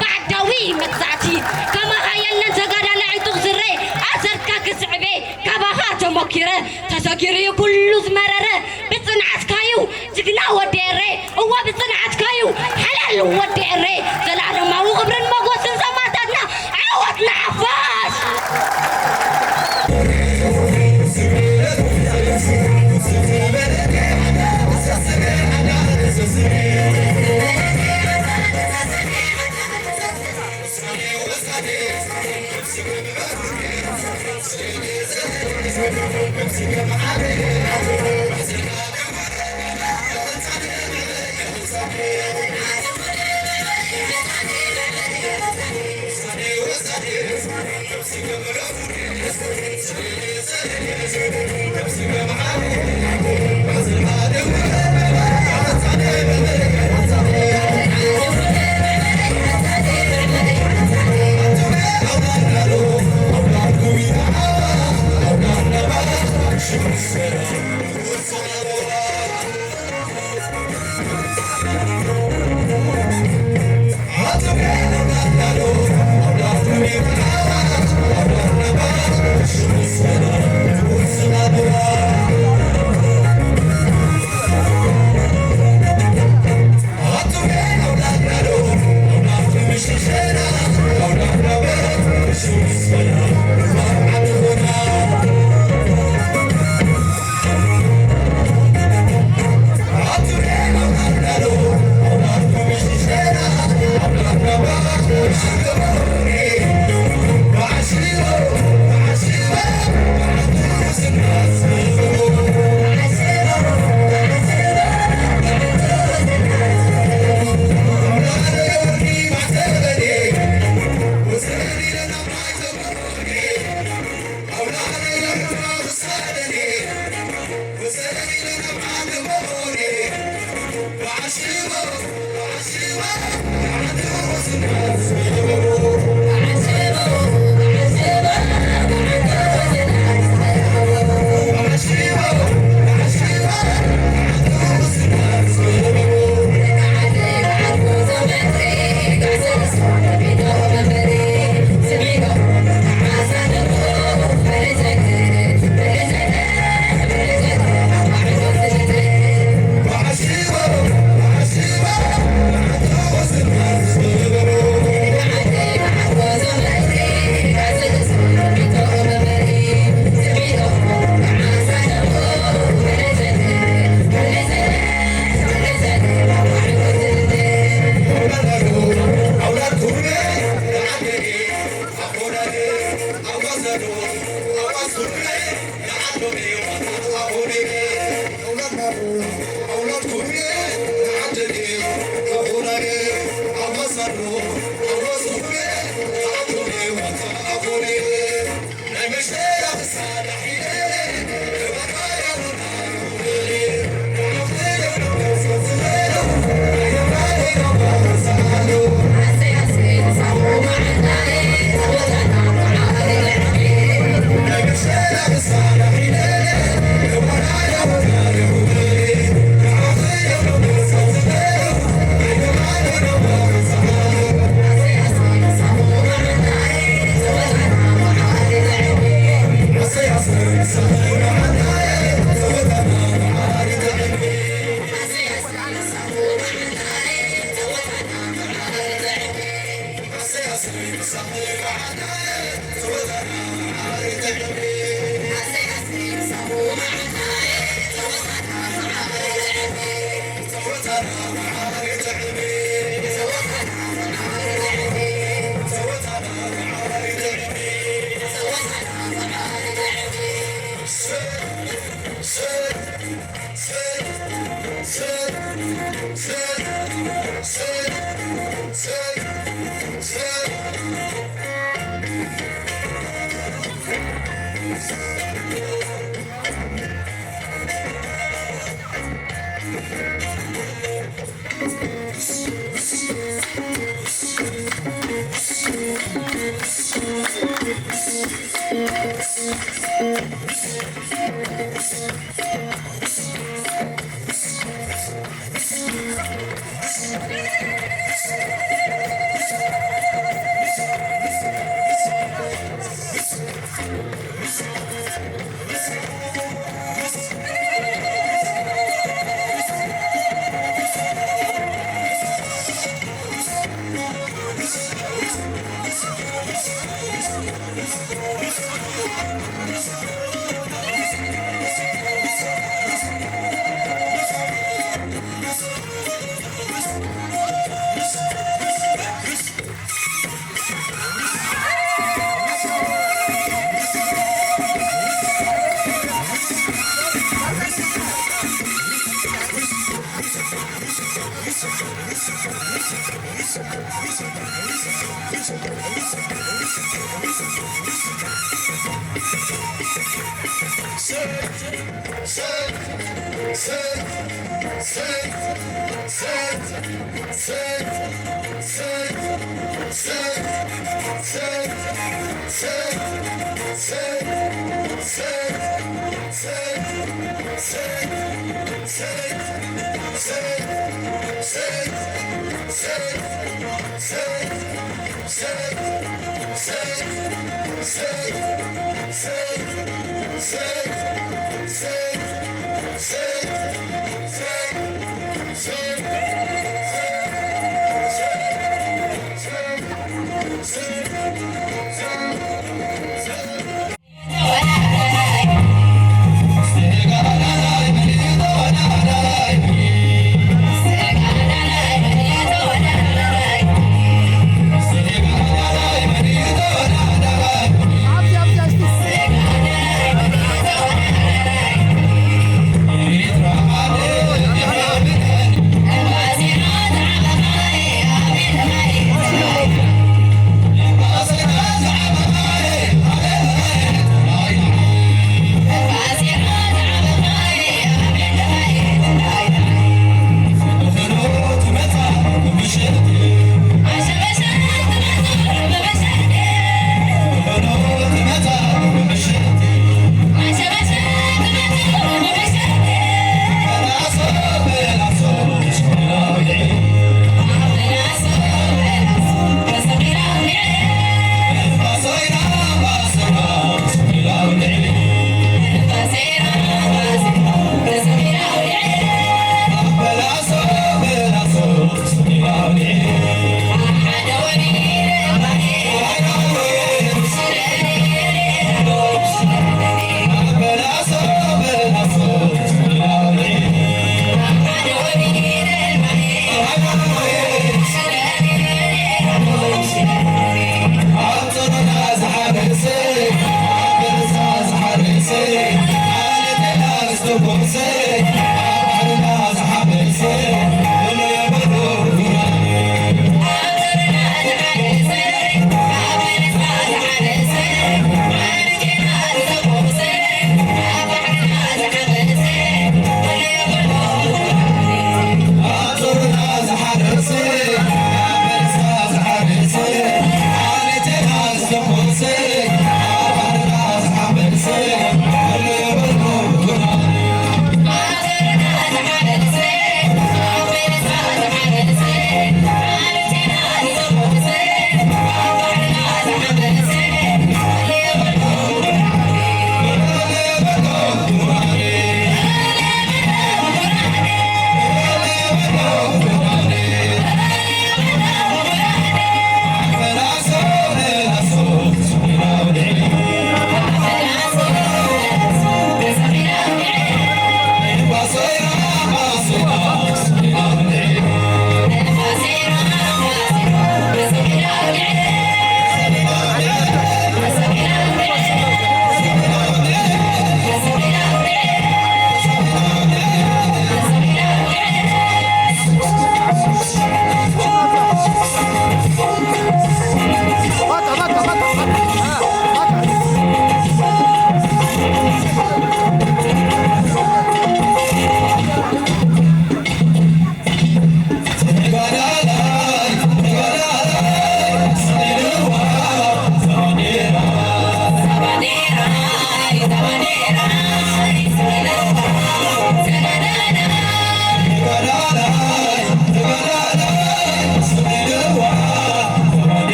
ባዕዳዊ መግዛእቲ ከማኻ የለን ተጋዳላይ ዕጡቕ ዝረ ኣሰርካ ክስዕበ ካባኻ ተሞኪረ ተሰጊሩ እዩ ኩሉ ዝመረረ ብጽንዓትካዩ ጅግና ወዲ ኤረ እወ ብጽንዓትካዩ ሓላል ወዲ ኤረ ዘላለማዊ ክብርን መጎስን ሰማእታትና ዓወት ንሓፋሽ።